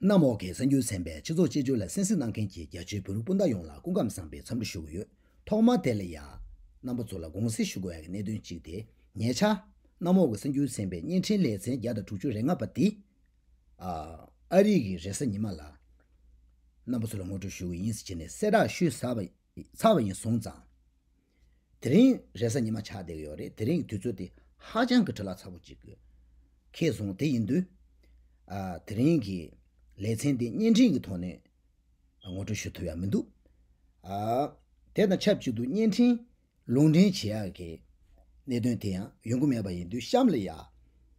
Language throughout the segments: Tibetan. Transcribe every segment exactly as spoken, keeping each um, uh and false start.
གནམ་འོག་གི་གསར་འགྱུར་ཚན་པའི་སྤྱི་ཚོགས་དཔྱད་བརྗོད་ལ་གསན་གཟིགས་གནང་མཁན་གྱི་རྒྱ་ཆེའི་བོད་རིགས་སྤུན་ཟླ་ཡོངས་ལ་སྐུ་ཁམས་བཟང་པའི་འཚམས་འདྲི་ཞུ་གི་ཡོད། ཐོག་མར་དེ་ལ་ཡ། རྣམ་པ་ཚོ་ལ་དགོངས་སེལ་ཞུ་དགོས་ཡ་གི་གནད་དོན་གཅིག་དེ། ཉེ་ཆར། གནམ་འོག་གི་གསར་འགྱུར་ཚན་པའི་བརྙན་འཕྲིན་ལེ་ཚན་བརྒྱ་དང་དྲུག་ཅུ་རེ་ལྔ་པ་དེ། ཨ། ཨ་རི་གི་རེས་གཟའ་ཉི་མ་ལ། རྣམ་པ་ཚོ་ལ་ངོ་སྤྲོད་ཞུ་གི་ཡིན་ཟེར་བྱས་ནས་གསལ་བསྒྲགས་ཞུས་ཚར་བ། ཚར་བ་ཡིན་སོང་ཙང་། དེ་རིང་རེས་གཟའ་ཉི་མ་ཆགས་བསྡད་ཀྱི་ཡོད་རེད། དེ་རིང་གི་དུས་ཚོད་དེ་ཧ་ཅང་གི་འཕྲོ་བརླག་ཚ་པོ་ཅིག་གི་ཁེལ་སོང་། དེ་ཡིན་དུས། ཨ། དེ་རིང་གི་ལེ་ཚན་འདི་བརྙན་འཕྲིན་གྱི་ཐོག་ནས་ངོ་སྤྲོད་ཞུ་ཐུབ་ཡ་མི་འདུག། ཨ། དེ་དང་ཆབས་ཅིག་ཏུ་བརྙན་འཕྲིན་ལུང་འདྲེན་བྱེད་ཡག་གི་གནད་དོན་དེ་ཡང་ཡོང་གི་མེད་པ་ཡིན་དུས། གཤམ་ལ་ཡ་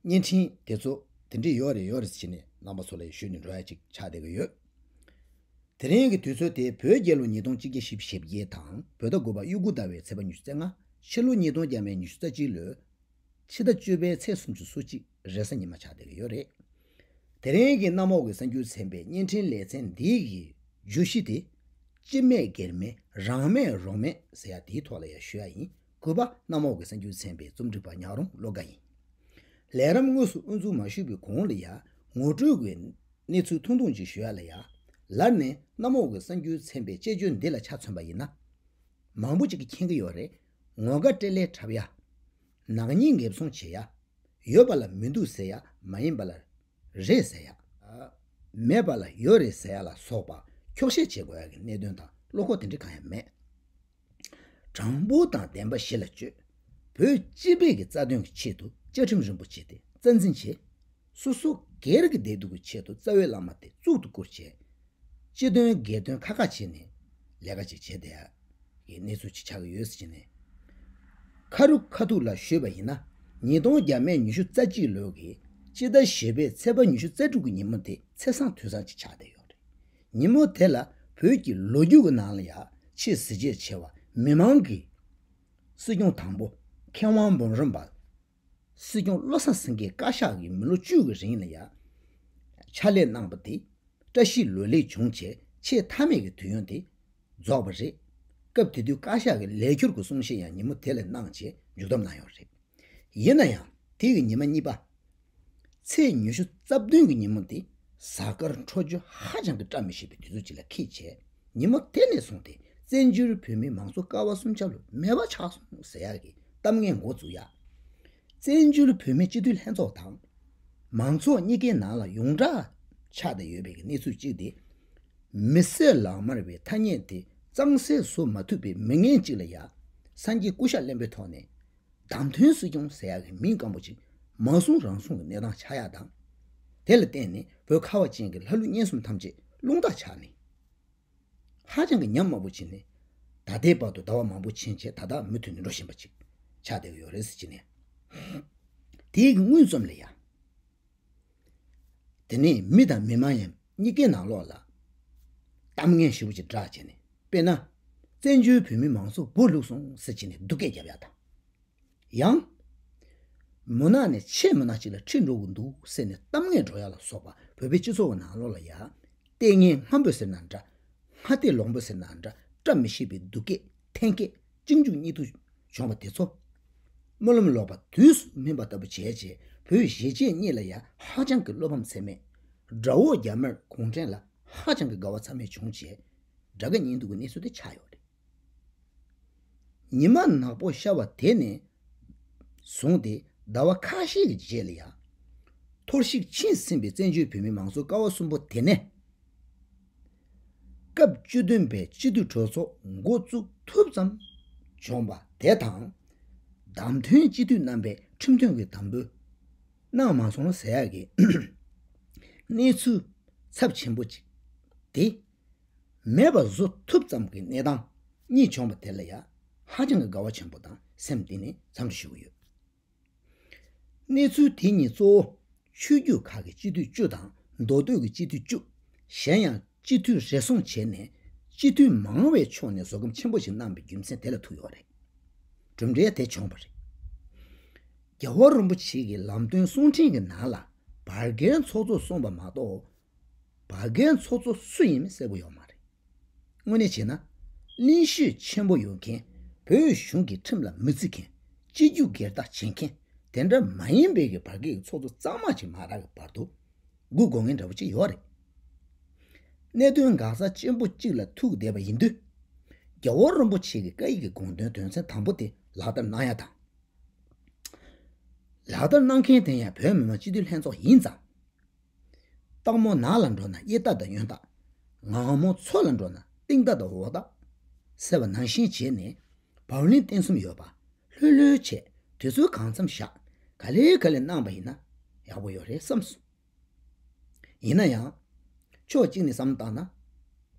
བརྙན་འཕྲིན་དེ་ཚོ་དེ་འདྲས་ཡོད་རེད་ཡོད་རེད་ཟེར་ནས་རྣམ་པ་ཚོ་ལ་ཞུས་ནས་འགྲོ་ཡ་ཅིག་ཆགས་བསྡད་ཀྱི་ཡོད། དེ་རིང་གི་དུས་ཚོད་དེ་བོད་རྒྱལ་ལོ་ཉིས་སྟོང་གཅིག་བརྒྱ་བཞི་བཅུ་ཞེ་བརྒྱད་དང་། བོད་ཟླ་དགུ་པ་དབྱུག་གུ་ཟླ་བའི་ཚེས་པ་ཉི་ཤུ་རྩ་ལྔ། ཕྱི་ལོ་ཉིས་སྟོང་བརྒྱ་མེད་ཉི་ཤུ་རྩ་གཅིག་ལོའི་ཕྱི་ཟླ་བཅུ་པའི་ཚེས་སུམ་ཅུ་སོ་གཅིག་རེས་གཟའ་ཉི་མ་ཆགས་བསྡད་ཀྱི་ཡོད་རེད། དེ་རིང་གི་གནམ་འོག་གི་གསར་འགྱུར་ཚན་པའི་བརྙན་འཕྲིན་ལེ་ཚན་འདི་ཡི་བརྗོད་གཞི་དེ། སྤྱི་མེད་སྒེར་མེད་རང་མེད་རོགས་མེད་ཟེར་ཡ་དེའི་ཐོག་ལ་ཡ་ཞུ་ཡ་ཡིན། གུས་པ་གནམ་འོག་གི་གསར་འགྱུར་ཚན་པའི་རྩོམ་སྒྲིག་པ་ཉག་རོང་བློ་དགའ་ཡིན། ལས་རིམ་དངོས་སུ་དབུ་འཛུགས་མ་ཞུས་པའི་གོང་ལ་ཡ། ངོ་སྤྲོད་ཀྱི་གནས་ཚུལ་ཐུང་ཐུང་ཅིག་ཞུ་ཡ་ལ་ཡ། ལར་ནས་གནམ་འོག་གི་གསར་འགྱུར་ཚན་པའི་དཔྱད་བརྗོད་འདི་ལ་ཆ་མཚོན་པ་ཡིན་ན། མང་པོ་ཅིག་གིས་མཁྱེན་གྱི་ཡོད་རེད། ངོ་དགའ་སྤྲེལ་ལད་འཁྲབ་ཡ། ནག་ཉེས་འགེབས་སྲུང་བྱེད་ཡ། ཡོད་པ་ལ་མི་འདུག་ཟེར་ཡ། མ་ཡིན་པ་ལ་རེད་ཟེར་ཡ། མེད་པ་ལ་ཡོད་རེད་ཟེར་ཡ་ལ་སོགས་པ་འཁྱོག་བཤད་བྱེད་དགོས་ཡ་གི་གནད་དོན་དང་བློ་ཁོག་དེ་འདྲ་གང་ཡང་མེད། དྲང་པོ་དང་བདེན་པ་གཞི་ལ་བཅོལ། བོད་སྤྱི་པའི་གི་རྩ་དོན་གྱི་ཆེད་དུ་བཅའ་ཁྲིམས་རིན་པོ་ཆེ་དེ་རྩ་འཛིན་བྱེད། སོ་སོ་སྒེར་གྱི་བདེ་སྡུག་གི་ཆེད་དུ་རྩ་བའི་བླ་མ་དེ་གཙུག་ཏུ་བཀུར་བྱས། སྤྱི་དོན་སྒེར་དོན་ཁ་ཁ་བྱས་ནས་ལས་ཀ་ཅིག་བྱས་བསྡད་ཡ་གི་གནས་ཚུལ་ཅིག་ཆགས་ཀྱི་ཡོད་ཟེར་ནས། ཁ་རུ་ཁ་ཐུག་ལ་ཞུས་པ་ཡིན་ན། ཉིས་སྟོང་བརྒྱ་མེད་ཉི་ཤུ་རྩ་གཅིག་ལོའི་གི་སྤྱི་ཟླ་བཞི་པའི་ཚེས་པ་ཉི་ཤུ་རྩ་དྲུག་གི་ཉིན་མོ་དེ་ཚེས་བཟང་དུས་བཟང་ཅིག་ཆགས་བསྡད་ཡོད་རེད། ཉིན་མོ་དེ་ལ་བོད་ཀྱི་ལོ་རྒྱུས་ཀྱི་ནང་ལ་ཡ་ཆེས་གཟི་བརྗིད་ཆེ་བ། མི་མང་གི་སྲིད་སྐྱོང་དང་པོ་མཁས་དབང་འབུམ་རམས་པ། སྲིད་སྐྱོང་བློ་བཟང་སེང་གེ་བཀའ་ཤག་གི་མི་ལོ་བཅུ་གི་རིང་ལ་ཡ་ཕྱག་ལས་གནང་པ་དེ་བཀྲ་ཤིས་ལོ་ལེགས་བྱུང་བྱས། ཆེས་མཐའ་མའི་གི་དུས་ཡུན་དེ་རྫོགས་པ་རེད། སྐབས་དེ་དུས་བཀའ་ཤག་གི་ལས་འཁྱུར་གྱི་གསུང་བཤད་ཡང་ཉིན་མོ་དེ་ལ་གནང་བྱས་མཇུག་བསྡོམས་གནང་ཡོད་རེད། ཡིན་ན་ཡང་དེ་གི་ཉི་མ་གཉིས་པ། ཚེས་ཉི་ཤུ་རྩ་བདུན་གྱི་ཉིན་མོ་དེ་གཟའ་སྐར་འཕྲོད་སྦྱོར་ཧ་ཅང་གི་བཀྲ་མི་ཤིས་པའི་དུས་ཚོད་ཅིག་ལ་འཁེལ་བྱས། ཉིན་མོ་དེ་ནས་བཟུང་སྟེ་བཙན་བྱོལ་བོད་མིའི་མང་གཙོ་ཀ་བ་གསུམ་ཆ་ལོ་མེད་པ་ཆགས་སོང་ཟེར་ཡག་གི་གཏམ་ངན་འགོ་བཙུགས་ཡ། བཙན་བྱོལ་བོད་མིའི་སྤྱི་འཐུས་ལྷན་ཚོགས་དང་མང་ཚོགས་གཉིས་ཀའི་ནང་ལ་ཡོངས་གྲགས་ཆགས་བསྡད་ཡོད་པའི་གནས་ཚུལ་གཅིག་དེ། མི་བསད་ལག་དམར་བའི་ཐ་སྙད་དེ་གཙང་སེལ་བཟོ་མ་ཐུབ་པའི་མི་ངན་གཅིག་ལ་ཡ། སངས་རྒྱས་སྐུ་ཤ་བརླན་པོའི་ཐོག་ནས། བདམས་ཐོན་སྲིད་སྐྱོང་ཟེར་ཡག་གི་མིང་སྐམ་པོ་ཅིག་མ་གསུང་རང་གསུང་གི་གནས་སྟངས་ཆགས་ཡག་དང་། དེ་ལ་བརྟེན་ནས་བོད་ཁ་བ་ཅན་གྱི་ལྷ་ཀླུ་གཉན་གསུམ་ཐམས་ཅད་རླུང་རྟ་ཆགས་ནས། ཧ་ཅང་གི་ཉམས་དམའ་པོ་ཕྱིན་ནས། ད་ལྟའི་བར་དུ་ཟླ་བ་མང་པོ་ཕྱིན་བྱས་ད་ལྟ་མུ་མཐུད་ནས་འགྲོ་བཞིན་པ་ཅིག་ཆགས་བསྡད་ཀྱི་ཡོད་རེད་ཟེར་གྱི་ནས། དེའི་གི་དངོས་རྩོམ་ལ་ཡ། དེ་ནས་མི་དང་མི་མ་ཡིན་གཉིས་ཀའི་ནང་ལོགས་ལ་གཏམ་ངན་ཞེ་པོ་ཅིག་བསྒྲགས་བྱས་ནས། དཔེར་ན། བཙན་བྱོལ་བོད་མི་མང་ཚོགས་སྦུག་ལུག་སོང་ཟེར་བྱས་ནས་སྡུག་སྐད་རྒྱབ་ཡག་དང་། ཡང་། མུན་ནག་ནས་ཆེས་མུན་ནག་ཅིག་ལ་ཁྲིད་འགྲོ་གི་འདུག་ཟེར་ནས་གཏམ་ངན་སྒྲོག་ཡག་ལ་སོགས་པ་བོད་པའི་སྤྱི་ཚོགས་ཀྱི་ནང་ལོགས་ལ་ཡ། ལྟས་ངན་སྔ་འབོད་ཟེར་ན་འདྲ། སྔ་ལྟས་ལོག་འབོད་ཟེར་ན་འདྲ། བཀྲ་མི་ཤིས་པའི་སྡུག་སྐད་འཐེན་སྐད་གཅིག་མཇུག་གཉིས་མཐུད་བྱུང་བ་དེ་ཚོ། སྨོན་ལམ་ལོག་པ་དུས་སུ་སྨིན་པ་ལྟ་བུ་བྱས་རྗེས་བོད་གཞིས་བྱེས་གཉིས་ལ་ཡ་ཧ་ཅང་གི་བློ་ཕམ་ཚད་མེད། དགྲ་བོ་རྒྱ་དམར་གུང་ཁྲན་ལ་ཧ་ཅང་གི་དགའ་བ་ཚད་མེད་བྱུང་རྗེས། དགྲ་དགའ་གཉེན་སྡུག་གི་གནས་ཚུལ་དེ་ཆགས་ཡོད་རེད། ཉི་མ་ནག་པོ་ཤར་བ་དེ་ནས་བཟུང་སྟེ་ཟླ་བ་ཁ་ཤས་ཀྱི་རྗེས་ལ་ཡ། འཐོར་ཞིག་ཕྱིན་ཟིན་པའི་བཙན་བྱོལ་བོད་མིའི་མང་གཙོ་ཀ་བ་གསུམ་པོ་དེ་ནས། སྐབས་བཅུ་བདུན་པའི་སྤྱི་འཐུས་གྲོས་ཚོགས་འགོ་བཙུགས་ཐུབ་ཙམ་བྱུང་བ་དེ་དང་། བདམས་ཐོན་སྤྱི་འཐུས་རྣམ་པས་ཁྲིམས་མཐུན་གྱི་དམ་འབུལ་གནང་མ་སོང་ཟེར་ཡག་གི་གནས་ཚུལ་ཚབས་ཆེན་པོ་ཅིག་དེ་མེད་པ་བཟོ་ཐུབ་ཙམ་གྱི་གནས་སྟངས་གཉིས་བྱུང་བ་དེ་ལ་ཡ་ཧ་ཅང་གི་དགའ་བ་ཆེན་པོ་དང་སེམས་གཏིང་ནས་འཚམས་འདྲི་ཞུ་གི་ཡོད། གནས་ཚུལ་དེ་གཉིས་གཙོ་བོ་ཆོས་བརྒྱུད་ཁག་གི་སྤྱི་འཐུས་བཅུ་དང་མདོ་སྟོད་ཀྱི་སྤྱི་འཐུས་བཅུ། གཞན་ཡང་སྤྱི་འཐུས་རེ་ཟུང་བྱས་ནས་སྤྱི་འཐུས་མང་བའི་ཕྱོགས་ནས་བཟོད་སྒོམ་ཆེན་པོ་ཞིག་གནང་བའི་རྒྱུ་མཚན་དེ་ལ་ཐུག་ཡོད་རེད། གྲུབ་འབྲས་དེ་བྱུང་བ་རེད། རྒྱལ་བ་རིན་པོ་ཆེ་གི་ལམ་སྟོན་གསུང་འཕྲིན་གྱི་ནང་ལ་བར་བརྒལ་ཚོགས་གཙོ་གསུངས་པ་མ་གཏོགས། བར་བརྒལ་ཚོགས་གཙོ་སུ་ཡིན་མིན་གསལ་པོ་ཡོད་མ་རེད། དངོས་གནས་བྱས་ན། གླེང་གཞི་ཆེན་པོ་ཡོད་མཁན། བོད་གཞུང་གི་ཁྲིམས་ལ་མི་བརྩི་མཁན། སྤྱི་རྒྱུ་སྒེར་བདག་བྱེད་མཁན། དེ་འདྲ་མ་ཡིན་པའི་གི་བར་བརྒལ་གྱི་ཚོགས་གཙོ་གཙང་མ་ཅིག་མ་རག་གི་བར་དུ། སྒུག་དགོས་ངེས་འདྲ་པོ་ཅིག་ཡོད་རེད། གནད་དོན་འགག་རྩ་ཆེན་པོ་གཅིག་ལ་ཐུག་བསྡད་པ་ཡིན་དུས། རྒྱལ་བ་རིན་པོ་ཆེ་གི་བཀའ་ཡིག་གི་དགོངས་དོན་དོན་ཚན་དང་པོ་དེ་ལག་བསྟར་གནང་ཡ་དང་། ལག་བསྟར་གནང་མཁན་དེ་ཡང་བོད་མི་མང་སྤྱི་འཐུས་ལྷན་ཚོགས་ཡིན་ཙང་། སྟག་མོ་ནགས་ལ་འགྲོ་ན་གཡས་ལྟ་དང་གཡོན་ལྟ། ངང་མོ་མཚོ་ལ་འགྲོ་ན་སྟེང་ལྟ་དང་འོག་ལྟ། ཟེར་བ་ནང་བཞིན་བྱས་ནས་བགྲོ་གླེང་བརྟན་གསུམ་ཡོད་པ། ལྷོད་ལྷོད་བྱས་དུས་ཚོད་གང་འཚམ་བཞག་ག་ལེ་ག་ལེ་གནང་པ་ཡིན་ན་ཡག་པོ་ཡོད་རེད་བསམ་སོང་། ཡིན་ན་ཡང་། ཕྱོགས་གཅིག་ནས་བསམ་བློ་བཏང་ན།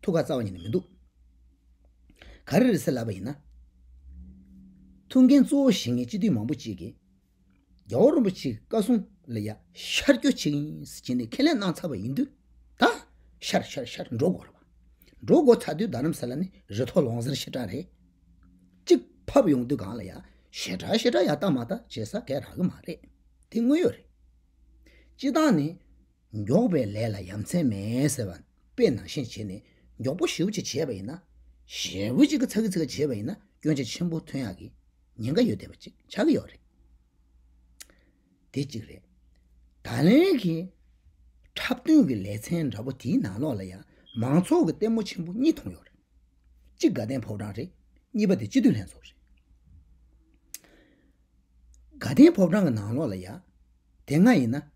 ཐུགས་ཁག་རྩ་བ་ཉིད་ནས་མི་འདུག་ག་རེ་རེད་ཟེར་ལབ་པ་ཡིན་ན། ཐུགས་འགན་གཙོ་བོ་བཞེས་མཁན་སྤྱི་འཐུས་མང་པོ་ཅིག་གིས། རྒྱལ་བ་རིན་པོ་ཆེའི་བཀའ་གསུང་ལ་ཡ་ཤར་སྐྱོད་བྱེད་ཀྱི་ཡིན་ཟེར་བྱས་ནས་ཁས་ལེན་གནང་ཚར་བ་ཡིན་དུས། ད་ཤར་ཤར་ཤར་འགྲོ་དགོས་རེད་པ། འགྲོ་དགོས་ཚར་དུས་རྡ་རམ་ས་ལ་ནི་རི་མཐོ་ལུང་གསར་ཞེ་དྲག་རེད། གཅིག་ཕབ་ཡོང་དུས་སྒང་ལ་ཡ་ཞེ་དྲག་ཞེ་དྲག་ཡ་ལྟ་མ་ལྟ་བྱེད་ས་ག་རག་གི་མ་རེད། དེ་དངོས་ཡོད་རེད། སྤྱིར་བཏང་ནི། མགྱོགས་པའི་ལས་ལ་ཡ་མཚན་མེད་ཟེར་བ་དཔེ་ནང་བཞིན་བྱས་ནས་མགྱོགས་པོ་ཞེ་པོ་ཅིག་བྱས་པ་ཡིན་ན། ཞེ་པོ་ཅིག་གི་ཚ་གི་ཚ་གི་བྱས་པ་ཡིན་ན་སྐྱོན་ཆ་ཆེན་པོ་ཐོན་ཡག་གི་ཉེན་ཁ་ཡོད་བསྡད་པ་ཅིག་ཆགས་ཀྱི་ཡོད་རེད། དེ་གཅིག་རེད། ད་ལན་གྱི་འཁྲབ་སྟོན་གྱི་ལེ་ཚན་འདྲ་པོ་དེའི་ནང་ལོགས་ལ་ཡང་མང་ཚོགས་ཀྱི་ལྟད་མོ་ཆེན་པོ་གཉིས་མཐོང་ཡོད་རེད། གཅིག་དགའ་ལྡན་ཕོ་བྲང་རེད། གཉིས་པ་དེ་སྤྱི་འཐུས་ལྷན་ཚོགས་རེད། དགའ་ལྡན་ཕོ་བྲང་གི་ནང་ལོགས་ལ་ཡ། དེ་སྔ་ཡིན་ན།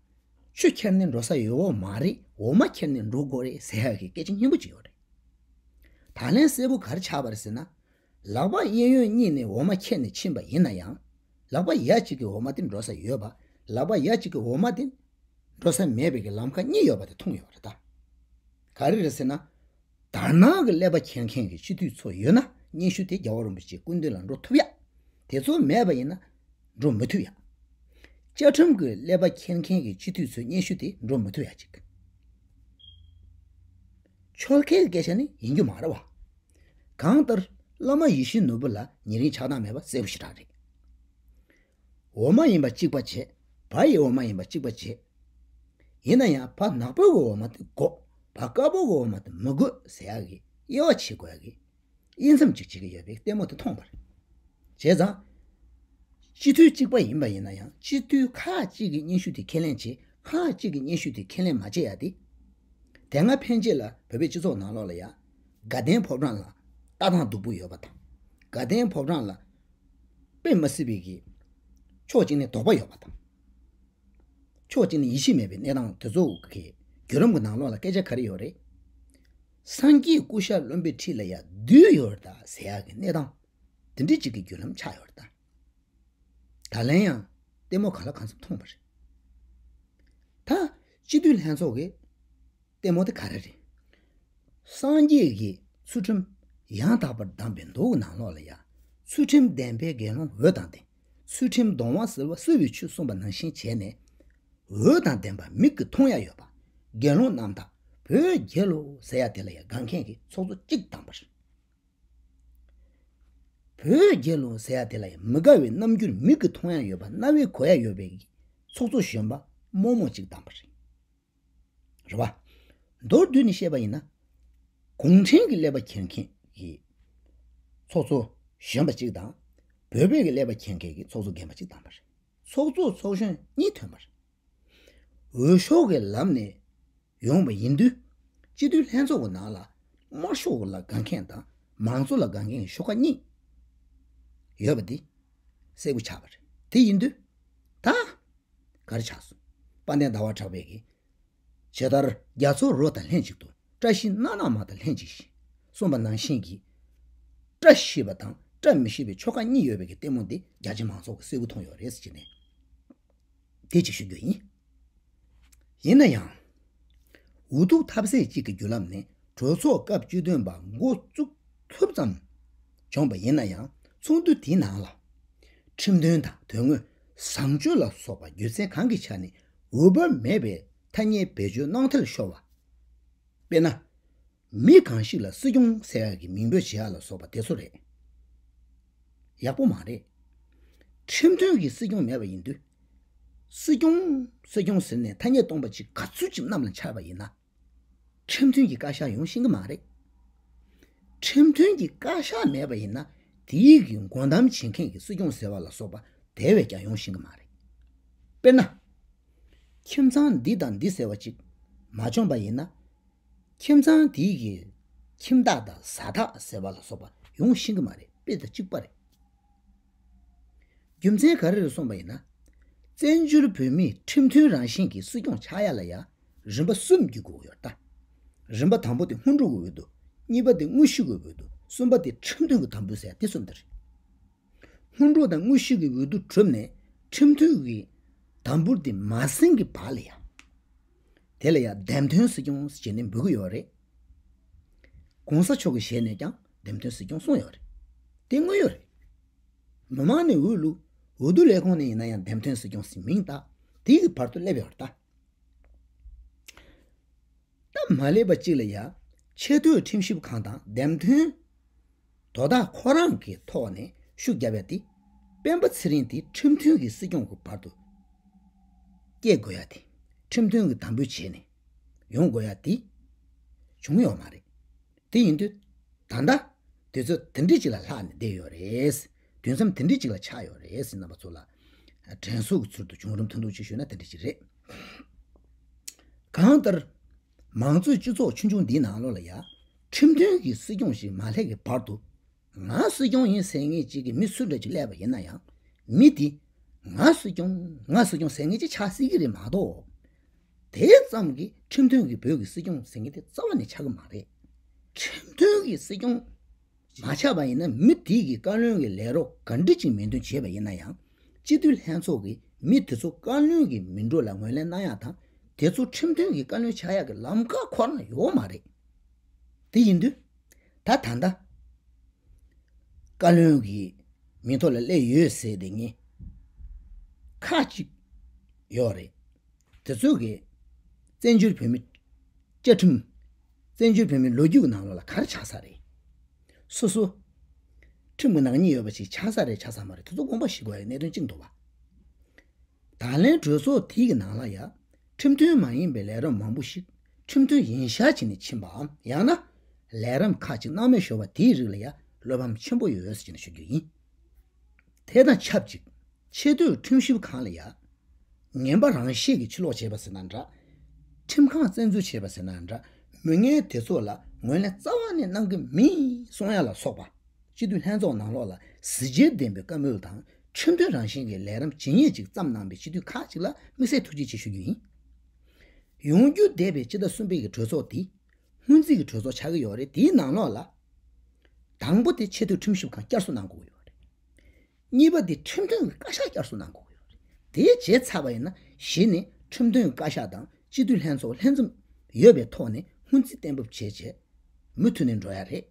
ཆུ་ཁྱེར་ནས་འགྲོ་ས་ཡོད་མ་རེད། འོ་མ་ཁྱེར་ནས་འགྲོ་དགོས་རེད་ཟེར་ཡག་གི་སྐད་ཆ་སྙན་པོ་ཅིག་ཡོད་རེད། ད་ལན་གསལ་པོ་ག་རེ་ཆགས་པ་རེད་ཟེར་ན། ལག་པ་གཡས་གཡོན་གཉིས་ནས་འོ་མ་ཁྱེར་ནས་ཕྱིན་པ་ཡིན་ན་ཡང་། ལག་པ་ཡ་གཅིག་གིས་འོ་མ་དེ་འགྲོ་ས་ཡོད་པ། ལག་པ་ཡ་གཅིག་གིས་འོ་མ་དེ་འགྲོ་ས་མེད་པའི་གི་ལམ་ཁ་གཉིས་ཡོད་པ་དེ་མཐོང་ཡོད་རེད་ད། ག་རེ་རེད་ཟེར་ན། དར་ནག་གི་ཀླད་པ་འཁྱེར་མཁན་གྱི་སྤྱི་འཐུས་ཚོ་ཡོད་ན་སྙན་ཞུ་དེ་རྒྱལ་བ་རིན་པོ་ཆེའི་སྐུ་མདུན་ལ་འགྲོ་ཐུབ་ཡ། དེ་ཚོ་མེད་པ་ཡིན་ན་འགྲོ་མི་ཐུབ་ཡ། བཅའ་ཁྲིམས་ཀྱི་ཀླད་པ་འཁྱེར་མཁན་གྱི་སྤྱི་འཐུས་ཚོའི་སྙན་ཞུ་དེ་འགྲོ་མི་ཐུབ་ཡ་ཅིག་ཆོལ་ཁའི་སྐད་ཆ་ནི་ཡིན་རྒྱུ་མ་རེད་བ། གང་ལྟར་བླ་མ་ཡིད་བཞིན་ནོར་བུ་ལ་ཉེ་རིང་ཆགས་སྡང་མེད་པ་གསལ་པོ་ཞེ་དྲག་རེད། འོ་མ་ཡིན་པ་གཅིག་པ་བྱས། བ་ཡི་འོ་མ་ཡིན་པ་གཅིག་པ་བྱས། ཡིན་ན་ཡང་བ་ནག་པོའི་འོ་མ་དེ་དགོས། བ་དཀར་པོའི་འོ་མ་དེ་མི་དགོས་ཟེར་ཡག་གི་དབྱེ་བ་ཕྱེ་དགོས་ཡག་གི་དབྱེ་མཚམས་ཅིག་བྱེད་ཀྱི་ཡོད་པའི་ལྟད་མོ་དེ་མཐོང་བ་རེད། བྱས་ཙང་། སྤྱི་འཐུས་གཅིག་པ་ཡིན་པ་ཡིན་ན་ཡང་སྤྱི་འཐུས་ཁག་ཅིག་གི་སྙན་ཞུ་དེ་ཁས་ལེན་བྱེད། ཁག་ཅིག་གི་སྙན་ཞུ་དེ་ཁས་ལེན་མ་བྱེད་ཡ་དེ། དེ་སྔ་ཕན་ཆད་ལ་བོད་པའི་སྤྱི་ཚོགས་ནང་ལོགས་ལ་ཡ། དགའ་ལྡན་ཕོ་བྲང་ལ་ལྟ་སྟངས་སྡུག་པོ་ཡོད་པ་དང་། དགའ་ལྡན་ཕོ་བྲང་ལ་དཔེ་མ་སྲིད་པའི་གི་ཕྱོགས་གཅིག་ནས་དོགས་པ་ཡོད་པ་དང་། ཕྱོགས་གཅིག་ནས་ཡིད་ཆེས་མེད་པའི་གནས་སྟངས་དེ་ཚོ་གི་བརྒྱུད་རིམ་གྱི་ནང་ལོགས་ལ་སྐད་ཆ་ག་རེ་ཡོད་རེད། སངས་རྒྱས་སྐུ་ཤ་རློན་པའི་འཁྲིས་ལ་ཡ་བདུད་ཡོད་རེད་ད་ཟེར་ཡག་གི་གནས་སྟངས་དེ་འདྲ་ཅིག་གི་བརྒྱུད་ལམ་ཆགས་ཡོད་རེད་ད། ད་ལན་ཡང་ལྟད་མོ་གང་ལ་གང་འཚམ་མཐོང་བ་རེད། ད་སྤྱི་འཐུས་ལྷན་ཚོགས་ཀྱི་ལྟད་མོ་དེ་ག་རེ་རེད། སངས་རྒྱས་ཀྱིས་ཚུལ་ཁྲིམས་ཡང་དག་པར་བསྡམས་པའི་མདོ་གི་ནང་ལོགས་ལ་ཡང་ཚུལ་ཁྲིམས་ལྡན་པའི་དགེ་སློང་འོད་དང་ལྡན། ཚུལ་ཁྲིམས་གདོང་བ་བསིལ་བ་བསིལ་བའི་ཆུ་གསུངས་པ་ནང་བཞིན་བྱས་ནས། འོད་དང་ལྡན་པ་མིག་གིས་མཐོང་ཡ་ཡོད་པ། དགེ་སློང་རྣམ་དག་བོད་རྒྱལ་ལོ་ཟེར་ཡ་དེ་ལ་ཡང་དགའ་མཁན་གྱི་ཚོགས་གཙོ་གཅིག་བདམས་པ་རེད། བོད་རྒྱལ་ལོ་ཟེར་ཡ་དེ་ལ་ཡང་མི་དགའ་བའི་རྣམ་འགྱུར་མིག་གིས་མཐོང་ཡ་ཡོད་པ་རྣ་བས་གོ་ཡ་ཡོད་པའི་ཚོགས་གཙོ་གཞོན་པ་རྨོ་མོ་གཅིག་བདམས་པ་རེད། རེད་བ། མདོར་བསྡུས་ནས་བཤད་པ་ཡིན་ན། གུང་ཁྲན་གྱི་ཀླད་པ་འཁྱེར་མཁན་གྱི་ཚོགས་གཙོ་གཞོན་པ་གཅིག་དང་། བོད་པའི་གི་ཀླད་པ་འཁྱེར་མཁན་གྱི་ཚོགས་གཙོ་རྒན་པ་གཅིག་བདམས་པ་རེད། ཚོགས་གཙོ་ཚོགས་གཞོན་གཉིས་ཐོན་པ་རེད། འོས་ཤོག་གི་ལམ་ནས་ཡོང་བ་ཡིན་དུས། སྤྱི་འཐུས་ལྷན་ཚོགས་ཀྱི་ནང་ལ་དམར་ཤོག་ལ་དགའ་མཁན་དང་མང་གཙོ་ལ་དགའ་མཁན་གྱི་ཤོག་ཁག་གཉིས་ཡོད་པ་འདི་གསལ་པོ་ཆགས་པ་རེད། དེ་ཡིན་དུས་ད་ག་རེ་ཆགས་སོང་། དཔལ་ལྡན་ཟླ་བ་གྲགས་པས་ཀྱིས། ཇི་ལྟར་རྒྱ་མཚོ་རོ་དང་ལྷན་ཅིག་ཏུ། བཀྲ་ཤིས་སྣ་ནག་མ་དང་ལྷན་ཅིག་ཤིང་། གསུངས་པ་ནང་བཞིན་གྱི། བཀྲ་ཤིས་པ་དང་བཀྲ་མི་ཤིས་པའི་ཆོ་ག་གཉིས་ཡོད་པའི་གི་ལྟད་མོ་འདི་རྒྱ་ཆེ་མང་ཚོགས་ཀྱིས་གསལ་པོ་མཐོང་ཡོད་རེད་ཟེར་གྱི་ནས། དེ་ཅིག་ཞུ་རྒྱུ་ཡིན། ཡིན་ན་ཡང་། འུ་ཐུག་ཐབས་ཟད་ཅིག་གི་བརྒྱུད་ལམ་ནས་གྲོས་ཚོགས་སྐབས་བཅུ་བདུན་པ་འགོ་བཙུགས་ཐུབ་ཙམ་བྱུང་བ་ཡིན་ན་ཡང་ཚོགས་འདུ་དེའི་ནང་ལ། ཁྲིམས་དོན་དང་དོན་དངོས་བཟང་སྤྱོད་ལ་སོགས་པ་སྒྱུ་རྩལ་གང་གི་ཆ་ནས་འོས་བབ་མེད་པའི་ཐ་སྙད་བེད་སྤྱོད་གནང་ཐལ་ཤོར་བ། དཔེར་ན། མི་གང་ཞིག་ལ་སྲིད་སྐྱོང་ཟེར་ཡག་གི་མིང་འབོད་བྱེད་ཡག་ལ་སོགས་པ་དེ་ཚོ་རེད། ཡག་པོ་མ་རེད། ཁྲིམས་མཐུན་གྱི་སྲིད་སྐྱོང་མེད་པ་ཡིན་དུས། སྲིད་སྐྱོང་སྲིད་སྐྱོང་ཟེར་ནས་ཐ་སྙད་སྟོང་པ་ཅིག་ག་ཚོད་ཅིག་གནམ་ལ་འཕྱར་བ་ཡིན་ན། ཁྲིམས་མཐུན་གྱི་བཀའ་ཤག་ཡོང་ཤེས་ཀྱི་མ་རེད། ཁྲིམས་མཐུན་གྱི་བཀའ་ཤག་མེད་པ་ཡིན་ན་དེའི་གི་འགོ་འདམ་བྱེད་མཁན་གྱི་སྲིད་སྐྱོང་ཟེར་བ་ལ་སོགས་པ་དེ་བས་ཀྱང་ཡོང་ཤེས་ཀྱི་མ་རེད། དཔེར་ན། ཁྱིམ་ཚང་འདི་དང་འདི་ཟེར་བ་ཅིག་མ་བྱུང་པ་ཡིན་ན། ཁྱིམ་ཚང་དེའི་གི་ཁྱིམ་བདག་དང་བཟའ་ཟླ་ཟེར་བ་ལ་སོགས་པ་ཡོང་ཤེས་ཀྱི་མ་རེད། དཔེ་དང་གཅིག་པ་རེད། རྒྱུ་མཚན་ག་རེ་རེད་གསུངས་པ་ཡིན་ན། བཙན་བྱོལ་བོད་མིའི་ཁྲིམས་མཐུན་རང་བཞིན་གྱི་སྲིད་སྐྱོང་ཆགས་ཡ་ལ་ཡ་རིམ་པ་གསུམ་བརྒྱུད་དགོས་ཀྱི་ཡོད་རེད་ད། རིམ་པ་དང་པོ་དེ་སྔོན་འགྲོ་གི་འོས་བསྡུ། གཉིས་པ་དེ་དངོས་གཞི་གི་འོས་བསྡུ། གསུམ་པ་དེ་ཁྲིམས་མཐུན་གྱི་དམ་འབུལ་ཟེར་ཡ་དེ་གསུམ་དེ་རེད། སྔོན་འགྲོ་དང་དངོས་གཞི་གི་འོས་བསྡུ་གྲུབ་ནས་ཁྲིམས་མཐུན་གྱི་དམ་འབུལ་དེ་མ་ཟིན་གྱི་བར་ལ་ཡ། དེ་ལ་ཡ་འདེམས་ཐོན་སྲིད་སྐྱོང་ཟེར་ནས་འབོད་ཀྱི་ཡོད་རེད། གོང་ས་མཆོག་གི་ཞལ་ནས་ཀྱང་འདེམས་ཐོན་སྲིད་སྐྱོང་གསུངས་ཡོད་རེད། དེ་དངོས་ཡོད་རེད། མི་མང་ནས་འོས་བླུགས། འོས་བསྡུ་ལས་ཁུངས་ནས་ཡིན་ན་ཡང་འདེམས་ཐོན་སྲིད་སྐྱོང་ཟེར་མིང་བཏགས། དེའི་བར་དུ་སླེབས་ཡོད་རེད་ད། ད་མ་སླེབས་པ་གཅིག་ལ་ཡ། ཆེས་མཐོའི་ཁྲིམས་ཞིབ་ཁང་དང་འདེམས་ཐོན་དོ་བདག་ཁོ་རང་གི་ཐོག་ནས་ཤུགས་བརྒྱབ་ཡ་དེ། སྤེན་པ་ཚེ་རིང་དེ་ཁྲིམས་མཐུན་གྱི་སྲིད་སྐྱོང་གི་བར་དུ་སྐྱེལ་དགོས་ཡ་དེ། ཁྲིམས་མཐུན་གྱི་དམ་འབུལ་བྱས་ནས་ཡོང་དགོས་ཡ་དེ་བྱུང་ཡོད་མ་རེད། དེ་ཡིན་དུས་ད་ལྟ་དུས་ཚོད་དེ་འདྲ་ཅིག་ལ་ལྷག་ནས་བསྡད་ཡོད་རེད། དུས་མཚམས་དེ་འདྲ་ཅིག་ལ་ཆགས་ཡོད་རེད་ཟེར། རྣམ་པ་ཚོ་ལ་དྲན་གསོ་གི་ཚུལ་དུ་བྱུང་རིམ་ཐུང་ཐུང་ཅིག་ཞུས་ན་དེ་འདྲ་ཅིག་རེད། གང་ལྟར། མང་གཙོའི་སྤྱི་ཚོགས་ཆུང་ཆུང་འདིའི་ནང་ལོགས་ལ་ཡ། ཁྲིམས་མཐུན་གྱི་སྲིད་སྐྱོང་ཞིག་མ་སླེབས་ཀྱི་བར་དུ། ང་སྲིད་སྐྱོང་ཡིན་ཟེར་མཁན་ཅིག་གི་མི་སུ་འདྲ་ཅིག་སླེབས་པ་ཡིན་ན་ཡང་། མི་དེ། ང་སྲིད་སྐྱོང་། ང་སྲིད་སྐྱོང་ཟེར་མཁན་ཅིག་ཆགས་སྲིད་ཀྱི་རེད་མ་གཏོགས། དེ་ཙམ་གྱིས་ཁྲིམས་མཐུན་གྱི་བོད་ཀྱི་སྲིད་སྐྱོང་ཟེར་མཁན་དེ་རྩ་བ་ནས་ཆགས་ཀྱི་མ་རེད། ཁྲིམས་མཐུན་གྱི་སྲིད་སྐྱོང་མ་ཆགས་པ་ཡིན་ན། མི་དེ་གིས་བཀའ་བློན་གྱི་ལས་རོགས་ག་འདྲ་ཅིག་མིང་འདོན་བྱས་པ་ཡིན་ན་ཡང་། སྤྱི་འཐུས་ལྷན་ཚོགས་ཀྱིས་མི་དེ་ཚོ་བཀའ་བློན་གྱི་མི་འགྲོ་ལ་ངོས་ལེན་གནང་ཡག་དང་། དེ་ཚོ་ཁྲིམས་མཐུན་གྱི་བཀའ་བློན་ཆགས་ཡག་གི་ལམ་ཁ་ཁོ་རང་ཡོད་མ་རེད། དེ་ཡིན་དུས། ད་ད་ལྟ་བཀའ་བློན་གྱི་མིང་ཐོག་ལ་སླེབས་ཡོད་ཟེར་དེ་ངས་ཁག་ཅིག་ཡོད་རེད། དེ་ཚོ་གིས་བཙན་བྱོལ་བོད་མི་བཅའ་ཁྲིམས། བཙན་བྱོལ་བོད་མིའི་ལོ་རྒྱུས་ཀྱི་ནང་ལོགས་ལ་ག་རེ་ཆགས་ས་རེད། སོ་སོ་ཁྲིམས་ཀྱི་ནག་ཉེས་ཡོད་པ་ཞིག་ཆགས་ས་རེད་ཆགས་ས་མ་རེད། དེ་ཚོ་དགོངས་པ་ཞུ་དགོས་ཡ་གནད་དོན་གཅིག་འདུག་བ། ད་ལན་གྲོས་ཚོགས་དེའི་ནང་ལ་ཡ། ཁྲིམས་མཐུན་མ་ཡིན་པའི་ལས་རིམ་མང་པོ་ཞིག་ཁྲིམས་མཐུན་ཡིན་ཤག་བྱས་ནས་ཕྱིན་པའམ། ཡང་ན་ལས་རིམ་ཁག་ཅིག་སྣང་མེད་ཤོར་བ་དེའི་རིགས་ལ་ཡ་བློ་ཕམ་ཆེན་པོ་ཡོད་ཟེར་ནས་ཞུ་རྒྱུ་ཡིན། དེ་དང་ཆབས་ཅིག་ཆེས་མཐོའི་ཁྲིམས་ཞིབ་ཁང་ལ་ཡ། ངན་པ་རང་བཞིན་གྱིས་ཕྱིར་ལོག་བྱས་པ་ཟེར་ན་འདྲ། ཁྲིམས་ཁང་བཙན་འཛུལ་བྱས་པ་ཟེར་ན་འདྲ། མི་ངན་དེ་ཚོ་ལ་ངོས་ལེན་རྩ་བ་ནས་གནང་གི་མིན་གསུང་ཡ་ལ་སོགས་པ། སྤྱི་འཐུས་ལྷན་ཚོགས་ནང་ལོགས་ལ་གཟི་བརྗིད་ལྡན་པའི་བཀའ་མོལ་དང་། ཁྲིམས་མཐུན་རང་བཞིན་གྱི་ལས་རིམ་ཇི་སྙེད་ཅིག་བརྩམས་གནང་པའི་སྤྱི་འཐུས་ཁག་ཅིག་ལ་དམིགས་བསལ་ཐུགས་རྗེ་ཆེ་ཞུ་རྒྱུ་ཡིན། ཡོང་རྒྱུ་བསྡད་པའི་སྤྱི་ཟླ་གསུམ་པའི་གི་གྲོས་ཚོགས་དེ་སྔོན་རྩིས་ཀྱི་གྲོས་ཚོགས་ཆགས་ཀྱི་ཡོད་རེད། དེའི་ནང་ལོགས་ལ་དང་པོ་དེ་ཆེས་མཐོའི་ཁྲིམས་ཞིབ་ཁང་བསྐྱར་གསོ་གནང་དགོས་ཀྱི་ཡོད་རེད། གཉིས་པ་དེ་ཁྲིམས་མཐུན་གྱི་བཀའ་ཤག་བསྐྱར་གསོ་གནང་དགོས་ཀྱི་ཡོད་རེད། དེ་བྱས་ཚར་བ་ཡིན་ན་གཞི་ནས་ཁྲིམས་མཐུན་གྱི་བཀའ་ཤག་དང་སྤྱི་འཐུས་ལྷན་ཚོགས་ལྷན་འཛོམས་ཡོད་པའི་ཐོག་ནས་སྔོན་རྩིས་གཏན་འབེབས་བྱས་བྱས་མུ་མཐུད་ནས་འགྲོ་ཡ་རེད།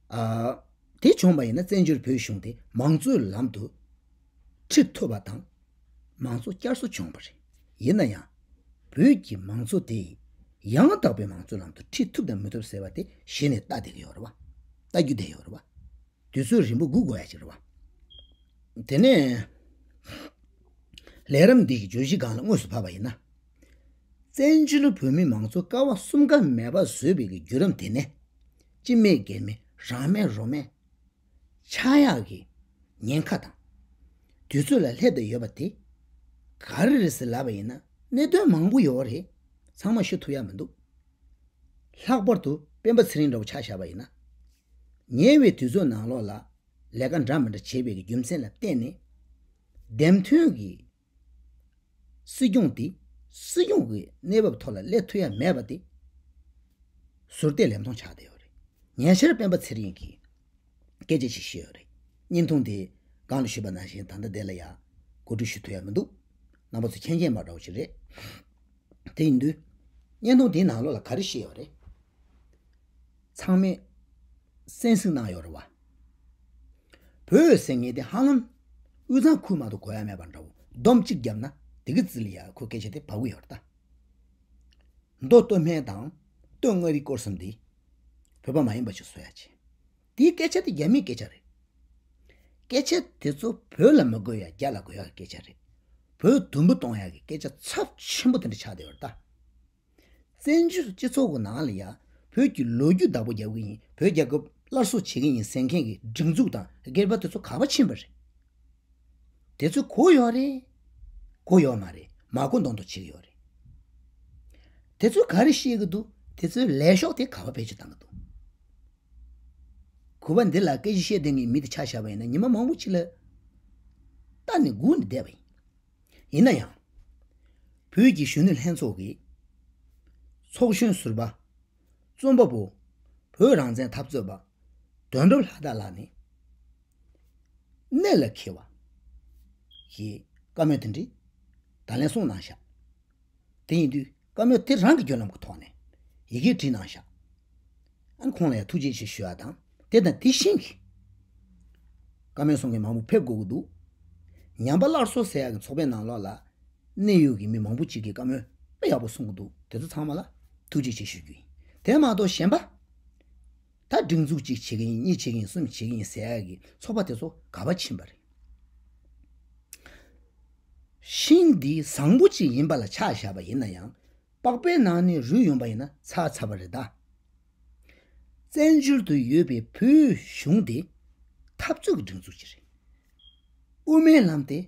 ཨ། དེ་བྱུང་བ་ཡིན་ན་བཙན་བྱོལ་བོད་གཞུང་དེ་མང་གཙོའི་ལམ་དུ་ཁྲིད་ཐུབ་པ་དང་། མང་གཙོ་བསྐྱར་གསོ་བྱུང་བ་རེད། ཡིན་ན་ཡང་། བོད་ཀྱི་མང་གཙོ་དེ་ཡང་དག་པའི་མང་གཙོའི་ལམ་དུ་ཁྲིད་ཐུབ་དང་མི་ཐུབ་ཟེར་བ་དེ་གཞི་ནས་ལྟ་བསྡད་ཀྱི་ཡོད་རེད་བ། ལྟ་རྒྱུ་བསྡད་ཡོད་རེད་བ། དུས་ཚོད་རིང་པོ་སྒུག་དགོས་ཡ་ཅིག་རེད་བ། དེ་ནས་ལས་རིམ་འདི་གི་བརྗོད་གཞི་སྒང་ལ་དངོས་སུ་བབས་པ་ཡིན་ན། བཙན་བྱོལ་བོད་མིའི་མང་གཙོ་ཀ་བ་གསུམ་ཀ་མེད་པ་བཟོས་པའི་གི་བརྒྱུད་རིམ་དེ་ནས། སྤྱི་མེས་སྒེར་མེས་རང་མེས་རོགས་མེས་ཆགས་ཡག་གི་ཉེན་ཁ་དང་། དུས་ཚོད་ལ་སླེབས་བསྡད་ཡོད་པ་དེ་ག་རེ་རེད་ཟེར་ལབ་པ་ཡིན་ན། གནད་དོན་མང་པོ་ཡོད་རེད། ཚང་མ་ཞུ་ཐུབ་ཡ་མི་འདུག་ལྷག་པར་དུ་སྤེན་པ་ཚེ་རིང་འདྲ་བོ་ཆ་བཞག་པ་ཡིན་ན། ཉེ་བའི་དུས་ཚོད་ནང་ལོགས་ལ་ལས་ཀ་འདྲ་མི་འདྲ་བྱས་པའི་གི་རྒྱུ་མཚན་ལ་བརྟེན་ནས། འདེམས་ཐོན་གྱི་སྲིད་སྐྱོང་དེ་སྲིད་སྐྱོང་གི་གནས་བབ་ཐོག་ལ་སླེབས་ཐུབ་ཡ་མེད་པ་དེ་ཟུར་བལྟས་ལེབ་མཐོང་ཆགས་བསྡད་ཡོད་རེད། ཉེ་ཆར་སྤེན་པ་ཚེ་རིང་གིས་སྐད་ཆ་ཞིག་བཤད་ཡོད་རེད། བརྙན་ཐུང་དེ་གོང་ལ་ཞུས་པ་ནང་བཞིན་ད་ལྟ་དེ་ལ་ཡ་གོ་སྒྲིག་ཞུ་ཐུབ་ཡ་མི་འདུག་རྣམ་པ་ཚོ་མཁྱེན་མཁྱེན་པ་འདྲ་བོ་ཞིག་རེད། དེ་ཡིན་དུས། བརྙན་ཐུང་དེའི་ནང་ལོགས་ལ་ག་རེ་བཤད་ཡོད་རེད། ཚང་མས་གསན་གཟིགས་གནང་ཡོད་རེད་བ། བོད་ཟེར་མཁན་དེ་ཧ་ལམ་དབུས་གཙང་ཁུལ་མ་གཏོགས་གོ་ཡ་མེད་པ་འདྲ་བོ། སྡོམ་གཅིག་བརྒྱབ་ན་དེ་གི་རྩིས་ལ་ཡ་ཁོ་སྐད་ཆ་དེ་བབས་ཀྱི་ཡོད་རེད་ད། མདོ་སྟོད་སྨད་དང་སྟོད་མངའ་རིས་སྐོར་གསུམ་འདི་བོད་པ་མ་ཡིན་པ་ཞིག་བཟོ་ཡ་བྱས། དེའི་སྐད་ཆ་དེ་རྒྱ་མིའི་སྐད་ཆ་རེད། སྐད་ཆ་དེ་ཚོ་བོད་ལ་མི་དགོས་ཡ་རྒྱ་ལ་དགོས་ཡ་གི་སྐད་ཆ་རེད། བོད་དུམ་བུ་གཏོང་ཡ་གི་སྐད་ཆ་ཚབས་ཆེན་པོ་དེ་འདྲ་ཆགས་བསྡད་ཡོད་རེད་ད། བཙན་བྱོལ་སྤྱི་ཚོགས་ཀྱི་ནང་ལ་ཡ་བོད་ཀྱི་ལོ་རྒྱུས་བདག་པོ་རྒྱབ་ཀྱི་ཡིན། བོད་རྒྱལ་ཁབ་སླར་གསོ་བྱེད་ཀྱི་ཡིན་ཟེར་མཁན་གྱི་སྒྲིག་འཛུགས་དང་སྒེར་པ་དེ་ཚོ་ག་པར་ཕྱིན་པ་རེད། དེ་ཚོ་གོ་ཡོད་རེད། གོ་ཡོད་མ་རེད། མ་གོ་མདོག་མདོག་བྱེད་ཀྱི་ཡོད་རེད། དེ་ཚོས་ག་རེ་བཤད་ཀྱི་འདུག་དེ་ཚོའི་ལས་ཤོག་དེ་ག་པར་བེད་སྤྱོད་བཏང་གི་འདུག་གུས་པ་འདི་ལ་སྐད་ཆ་བཤད་བསྡད་མཁན་མི་དེ་ཆ་བཞག་པ་ཡིན་ན་ཉི་མ་མང་པོ་ཅིག་ལ་ལྟ་ནས་སྒུག་ནས་བསྡད་པ་ཡིན། ཡིན་ན་ཡང་། བོད་ཀྱི་གཞོན་ནུ་ལྷན་ཚོགས་ཀྱི་ཚོགས་གཞོན་ཟུར་པ། རྩོམ་པ་པོ། བོད་རང་བཙན་འཐབ་རྩོད་པ། དོན་གྲུབ་ལྷ་དར་ལགས་ནས། གནད་ལ་འཁེལ་བ་ཞེས་བཀའ་མོལ་དེ་འདྲ་ད་ལན་གསུངས་གནང་ཤག་དེ་ཡིན་དུས་བཀའ་མོལ་དེ་རང་གི་བརྒྱུད་ལམ་གྱི་ཐོག་ནས་ཡི་གེ་བྲིས་གནང་ཤག་ཨ་ནི་ཁོང་ལ་ཡང་ཐུགས་རྗེ་ཆེ་ཞུ་བ་དང་དེ་དང་དེ་བཞིན་གྱི་བཀའ་མོལ་གསུང་མཁན་མང་པོ་ཕེབས་དགོས་ཀྱི་འདུག་ཉམས་པ་སླར་གསོ་ཟེར་ཡག་གི་ཚོགས་པའི་ནང་ལོགས་ལ་གནད་ཡོད་ཀྱི་མི་མང་པོ་ཅིག་གིས་བཀའ་མོལ་དཔེ་ཡག་པོ་གསུང་གི་འདུག་དེ་ཚོ་ཚང་མ་ལ་ཐུགས་རྗེ་ཆེ་ཞུ་རྒྱུ་ཡིན། དེ་མ་གཏོགས་གཞན་པ། ད་སྒྲིག་འཛུགས་གཅིག་བྱེད་ཀྱི་ཡིན་གཉིས་བྱེད་ཀྱི་ཡིན་གསུམ་བྱེད་ཀྱི་ཡིན་ཟེར་ཡག་གི་ཚོགས་པ་དེ་ཚོ་ག་པར་ཕྱིན་པ་རེད། ཤིང་འདི་བཟང་པོ་ཅིག་ཡིན་པ་ལ་ཆ་བཞག་པ་ཡིན་ན་ཡང་པགས་པའི་ནང་ནས་རུལ་ཡོང་པ་ཡིན་ན་ཚར་ཚར་བ་རེད་ད། བཙན་བྱོལ་དུ་ཡོད་པའི་བོད་གཞུང་དེ་འཐབ་རྩོད་ཀྱི་སྒྲིག་འཛུགས་ཅིག་རེད། དབུ་མའི་ལམ་དེ་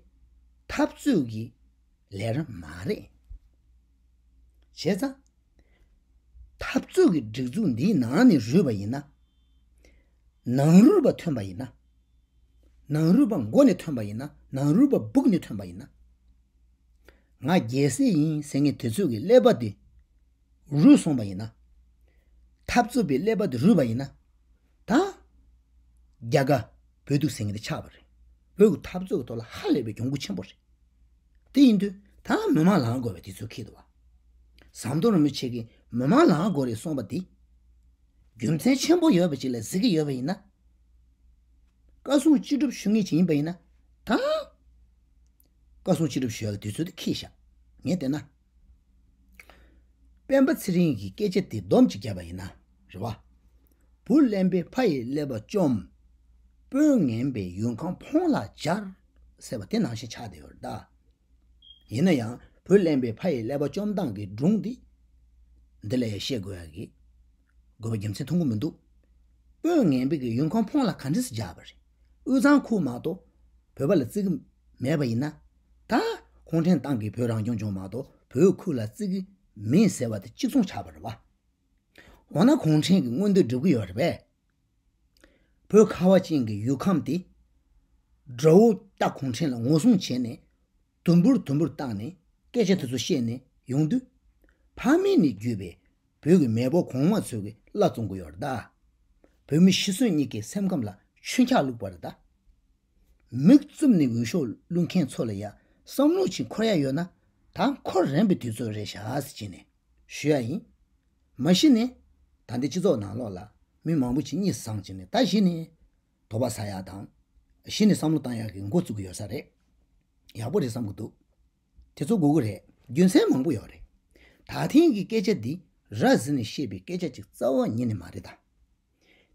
འཐབ་རྩོད་ཀྱི་ལས་རིམ་མ་རེད། བྱས་ཙང་། འཐབ་རྩོད་ཀྱི་སྒྲིག་འཛུགས་འདིའི་ནང་ནས་རུལ་བ་ཡིན་ན། ནང་རུལ་བ་ཐོན་པ་ཡིན་ན། ནང་རུལ་བ་མགོ་ནས་ཐོན་པ་ཡིན་ན་ནང་རུལ་བ་སྦུག་ནས་ཐོན་པ་ཡིན་ན། ང་རྒྱལ་སྲས་ཡིན་ཟེར་མཁན་དེ་ཚོས་ཀྱི་ཀླད་པ་དེ་རུལ་སོང་བ་ཡིན་ན། འཐབ་རྩོད་པའི་ཀླད་པ་དེ་རུལ་བ་ཡིན་ན། ད། རྒྱ་དགའ་བོད་སྡུག་ཟེར་མཁན་དེ་ཆགས་པ་རེད། བོད་ཀྱི་འཐབ་རྩོད་ཀྱི་ཐོག་ལ་ཧ་ལས་པའི་གྱོང་གུད་ཆེན་པོ་རེད། དེ་ཡིན་དུས་ད་མི་མང་ལངས་དགོས་པའི་དུས་ཚོད་འཁེལ་འདུག་བ། ཟམ་གདོང་རིན་པོ་ཆེ་གིས་མི་མང་ལངས་དགོས་རེད་གསུངས་པ་འདི། རྒྱུ་མཚན་ཆེན་པོ་ཡོད་པ་ཅིག་ལ་གཟིགས་ཀྱི་ཡོད་པ་ཡིན་ན། བཀའ་གསུང་ཅི་སྒྲུབ་ཞུ་མཁན་ཅིག་ཡིན་པ་ཡིན་ན། ད། བཀའ་གསུང་ཅི་སྒྲུབ་ཞུ་ཡག་གི་དུས་ཚོད་དེ་འཁེལ་ཤག་ངས་བལྟས་ན། སྤེན་པ་ཚེ་རིང་གི་སྐད་ཆ་དེ་སྡོམ་ཅིག་བརྒྱབ་པ་ཡིན་ན་རེད་བ། བུ་གླེན་པས་ཕ་ཡི་ཀླད་པ་བཅོམ། དཔོན་ངན་པས་ཡུལ་ཁམས་ཕོངས་ལ་སྦྱར། ཟེར་བ་དེ་ནང་བཞིན་ཆགས་བསྡད་ཡོད་རེད་ད། ཡིན་ན་ཡང་བུ་གླེན་པས་ཕ་ཡི་ཀླད་པ་བཅོམ་སྟངས་ཀྱི་སྒྲུང་འདི། འདི་ལ་ཡང་བཤད་དགོས་ཡག་གི་དགོས་པ་རྒྱུ་མཚན་མཐོང་གི་མི་འདུག་དཔོན་ངན་པས་ཀྱི་ཡུལ་ཁམས་ཕོངས་ལ་ག་འདྲས་སེ་སྦྱར་བ་རེད། དབུས་གཙང་ཁུལ་མ་གཏོགས་བོད་པ་ལ་བརྩི་གི་མེད་པ་ཡིན་ན། ད་གུང་ཁྲན་ཏང་གིས་བོད་རང་སྐྱོང་ལྗོངས་མ་གཏོགས་བོད་ཁུལ་ལ་བརྩི་གི་མིན་ཟེར་བ་དེ་གཅིག་མཚུངས་ཆགས་པ་རེད་བ། འོ་ན་གུང་ཁྲན་གྱི་མངོན་འདོད་སྒྲུབ་ཀྱི་ཡོད་རེད་པས། བོད་ཁ་བ་ཅན་གྱི་ཡུལ་ཁམས་དེ། དགྲ་བོ་རྟ་གུང་ཁྲན་ལ་ངོ་སྲུང་བྱས་ནས། དུམ་བུར་དུམ་བུར་བཏང་ནས་སྐད་ཆ་དེ་ཚོ་བཤད་ནས་ཡོང་དུས། ཕ་མེས་ནས་བརྒྱུད་པའི་བོད་ཀྱི་མེས་པོ་གོང་མ་ཚོས་ཀྱི་བླ་བཙོང་གི་ཡོད་རེད་ད། བོད་མི་ཤི་གསོན་གཉིས་ཀའི་སེམས་ཁམས་ལ་ཆུ་འཁྱག་བླུགས་པ་རེད་ད། མིག་བཙུམ་ནས་འུད་ཤོབ་བླུག་མཁན་ཚོ་ལ་ཡ་བསམ་བློ་ཅིག་འཁོར་ཡ་ཡོད་ན་ད་འཁོར་རན་པའི་དུས་ཚོད་རེད་ཤག་ཟེར་གྱིས་ནས་ཞུ་ཡ་ཡིན། མ་གཞི་ནས་ད་ལྟའི་སྤྱི་ཚོགས་ནང་ལོགས་ལ་མི་མང་པོ་ཅིག་གཉིད་སངས་བྱས་ནས་ད་གཞི་ནས་དོགས་པ་ཟ་ཡ་དང་། གཞི་ནས་བསམ་བློ་བཏང་ཡ་གི་འགོ་བཙུགས་ཀྱི་ཡོད་ས་རེད། ཡག་པོ་རེད་བསམ་གྱི་འདུག་དེ་ཚོ་དགོས་ཀྱི་རེད། རྒྱུ་མཚན་མང་པོ་ཡོད་རེད། ད་ཐེངས་ཀྱི་སྐད་ཆ་འདི་ར་བཟི་ནས་བཤད་པའི་སྐད་ཆ་ཅིག་རྩ་བ་ཉིད་ནས་མ་རེད་ད།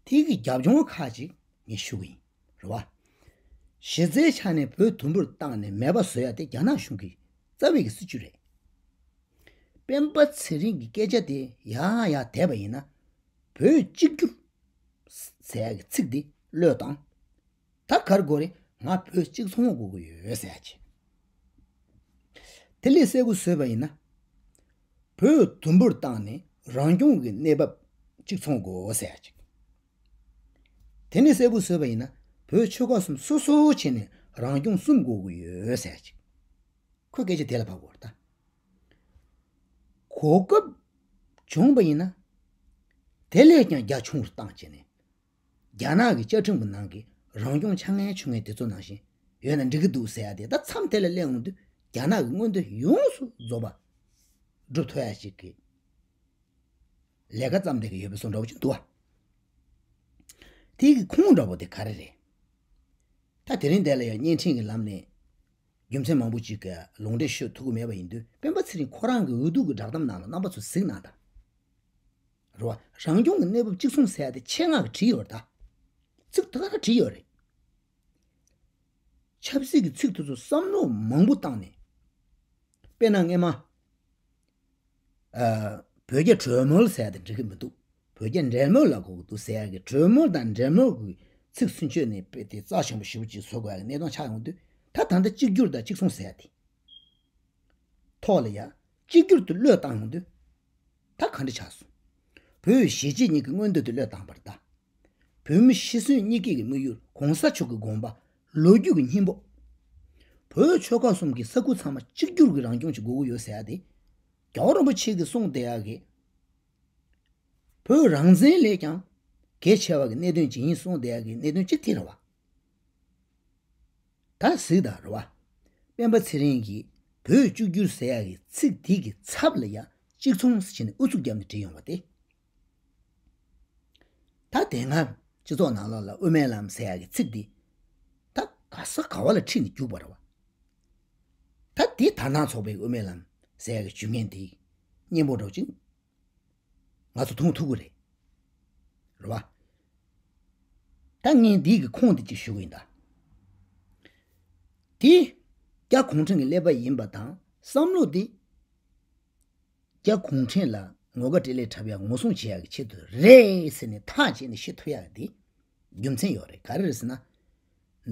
དེ་གི་རྒྱབ་ལྗོངས་ཁག་ཅིག་ངས་ཞུ་གི་ཡིན། རེད་བ། གཞི་རྩའི་ཆ་ནས་བོད་དུམ་བུར་བཏང་ནས་མེད་པ་བཟོ་ཡ་དེ་རྒྱ་ནག་གཞུང་གི་རྩ་བའི་གི་སྲིད་ཇུས་རེད། སྤེན་པ་ཚེ་རིང་གི་སྐད་ཆ་དེ་ཡར་ཡར་བསྡད་པ་ཡིན་ན། བོད་གཅིག་གྱུར་ཟེར་ཡ་གི་ཚིག་དེ་བློས་བཏང་། ད་ག་རེ་དགོས་རེད། ང་བོད་གཅིག་མཚུངས་དགོས་ཀྱི་ཡོད་ཟེར་ཡ་ཅིག་དེ་ལས་གསལ་པོ་བཟོས་པ་ཡིན་ན། བོད་དུམ་བུར་བཏང་ནས་རང་སྐྱོང་གི་གནས་བབ་གཅིག་མཚུངས་དགོས་ཟེར་ཡ་ཅིག་དེ་ནས་གསལ་པོ་བཟོས་པ་ཡིན་ན་བོད་ཆོལ་ཁ་གསུམ་སོ་སོ་བྱས་ནས་རང་སྐྱོང་གསུམ་དགོས་ཀྱི་ཡོད་ཟེར་ཡ་ཅིག་ཁོས་སྐད་ཆ་དེ་ལ་བབས་དགོས་རེད་ད། གོ་སྐབས་བྱུང་བ་ཡིན་ན། དེ་ལས་ཀྱང་རྒྱ་ཆུང་རུ་བཏང་བྱས་ནས། རྒྱ་ནག་གི་བཅའ་ཁྲིམས་ཀྱི་ནང་གི་རང་སྐྱོང་ཆ་ངན་ཆུང་ངན་དེ་ཚོ་ནང་བཞིན་ཡོད་ན་འགྲིག་གི་འདུག་ཟེར་ཡ་དེ་ད་མཚམས་དེ་ལ་སླེབས་འོང་དུས་རྒྱ་ནག་གི་མངོན་འདོད་ཡོངས་སུ་རྫོགས་པ་སྒྲུབ་ཐུབ་ཡ་ཞིག་གི་ལས་ཀ་བརྩམས་བསྡད་ཀྱི་ཡོད་པའི་བཟོ་འདྲ་བོ་ཅིག་འདུག་བ། དེ་གི་ཁུངས་འདྲ་བོ་དེ་ག་རེ་རེད། ད་དེ་རིང་འདི་ལ་ཡང་བརྙན་འཕྲིན་གྱི་ལམ་ནས་རྒྱུ་མཚན་མང་པོ་ཅིག་གི་ལུང་འདྲེན་ཤོད་ཐུབ་ཀྱི་མེད་པ་ཡིན་དུས་སྤེན་པ་ཚེ་རིང་ཁོ་རང་གི་འོས་བསྡུ་གི་བསྒྲགས་གཏམ་ནང་ལ་རྣམ་པ་ཚོ་གཟིགས་གནང་དང་། རེད་བ། རང་སྐྱོང་གི་གནས་བབ་གཅིག་མཚུངས་ཟེར་ཡ་དེ་ཆེད་མངགས་ཀྱིས་བྲིས་ཡོད་རེད་ད། ཚིག་ད་ག་རང་བྲིས་ཡོད་རེད། ཆབ་སྲིད་ཀྱི་ཚིག་དེ་ཚོ་བསམ་བློ་མང་པོ་བཏང་ནས། དཔེར་ན་སྔས་མ། ཨ། བོད་རྒྱ་གྲོས་མོལ་ཟེར་ཡ་དེ་འགྲིག་གི་མི་འདུག་བོད་རྒྱ་འབྲེལ་མོལ་ལབ་དགོས་ཀྱི་འདུག་ཟེར་ཡ་གི་གྲོས་མོལ་དང་འབྲེལ་མོལ་གྱི་ཚིག་སུན་ཆོད་ནས་དཔེ་དེ་རྩ་ཆེན་པོ་ཞེ་པོ་ཅིག་བཟོ་དགོས་ཡ་གི་གནས་སྟངས་ཆགས་ཡོང་དུས་ད་ད་ལྟ་གཅིག་གྱུར་དང་གཅིག་མཚུངས་ཟེར་ཡ་དེ། ཐོག་ལ་ཡ་གཅིག་གྱུར་དུ་བློས་བཏང་ཡོང་དུས། ད་ག་འདྲ་ཆགས་སོང་ བོད་གཞིས་བྱེས་གཉིས་ཀྱི་མངོན་འདོད་དེ་བློས་བཏང་བ་རེད་ད། བོད་མི་ཤི་གསོན་གཉིས་ཀའི་དམིགས་ཡུལ་གོང་ས་མཆོག་གི་དགོངས་པ་ལོ་རྒྱུས་ཀྱི་སྙིང་པོ། བོད་ཆོལ་ཁ་གསུམ་གྱི་ས་ཁུལ་ཚང་མ་གཅིག་གྱུར་གྱི་རང་སྐྱོང་ཅིག་དགོས་ཀྱི་ཡོད་ཟེར་ཡ་དེ། རྒྱལ་བ་རིན་པོ་ཆེ་གིས་གསུངས་བསྡད་ཡ་གི། བོད་རང་བཙན་ལས་ཀྱང་གལ་ཆེ་བ་གི་གནད་དོན་ཅིག་ཡིན་གསུངས་བསྡད་ཡ་གི་གནད་དོན་གཅིག་དེ་རེད་བ། ད་གཟིགས་དང་རེད་བ། སྤེན་པ་ཚེ་རིང་གིས་བོད་གཅིག་གྱུར་ཟེར་ཡ་གི་ཚིག་དེ་གི་ཚབ་ལ་ཡ་གཅིག་མཚུངས་ཟེར་བྱས་ནས་ཨུ་ཚུགས་བརྒྱབ་ནས་བྲིས་ཡོང་བ་དེ། ད་དེ་སྔ་སྤྱི་ཚོགས་ནང་ལོགས་ལ་དབུ་མའི་ལམ་ཟེར་ཡ་གི་ཚིག་འདི། ད་ག་ས་ག་བ་ལ་ཁྲིད་ནས་རྒྱུག་པ་རེད་བ། ད་དེ་དར་ནག་ཚོགས་པའི་དབུ་མའི་ལམ་ཟེར་ཡ་གི་ཇུས་ངན་འདི་སྙན་པོ་འདྲ་ཅིག་ང་ཚོ་མཐོང་ཐུབ་ཀྱི་རེད། རེད་བ། ད་ངས་འདི་གི་ཁུངས་འདི་ཅིག་ཞུ་གི་ཡིན་ད། དེ་རྒྱ་གུང་ཁྲན་གྱི་ཀླད་པ་ཡིན་པ་དང་བསམ་བློ་འདི། རྒྱ་གུང་ཁྲན་ལ་ངོ་དགའ་སྤྲེལ་ལད་འཁྲབ་ཡ་ངོ་སྲུང་བྱེད་ཡ་གི་ཆེད་དུ་རེད་ཟེར་ནས་ཐག་བཅད་ནས་བཤད་ཐུབ་ཡ་འདི་རྒྱུ་མཚན་ཡོད་རེད། ག་རེ་རེད་ཟེར་ན།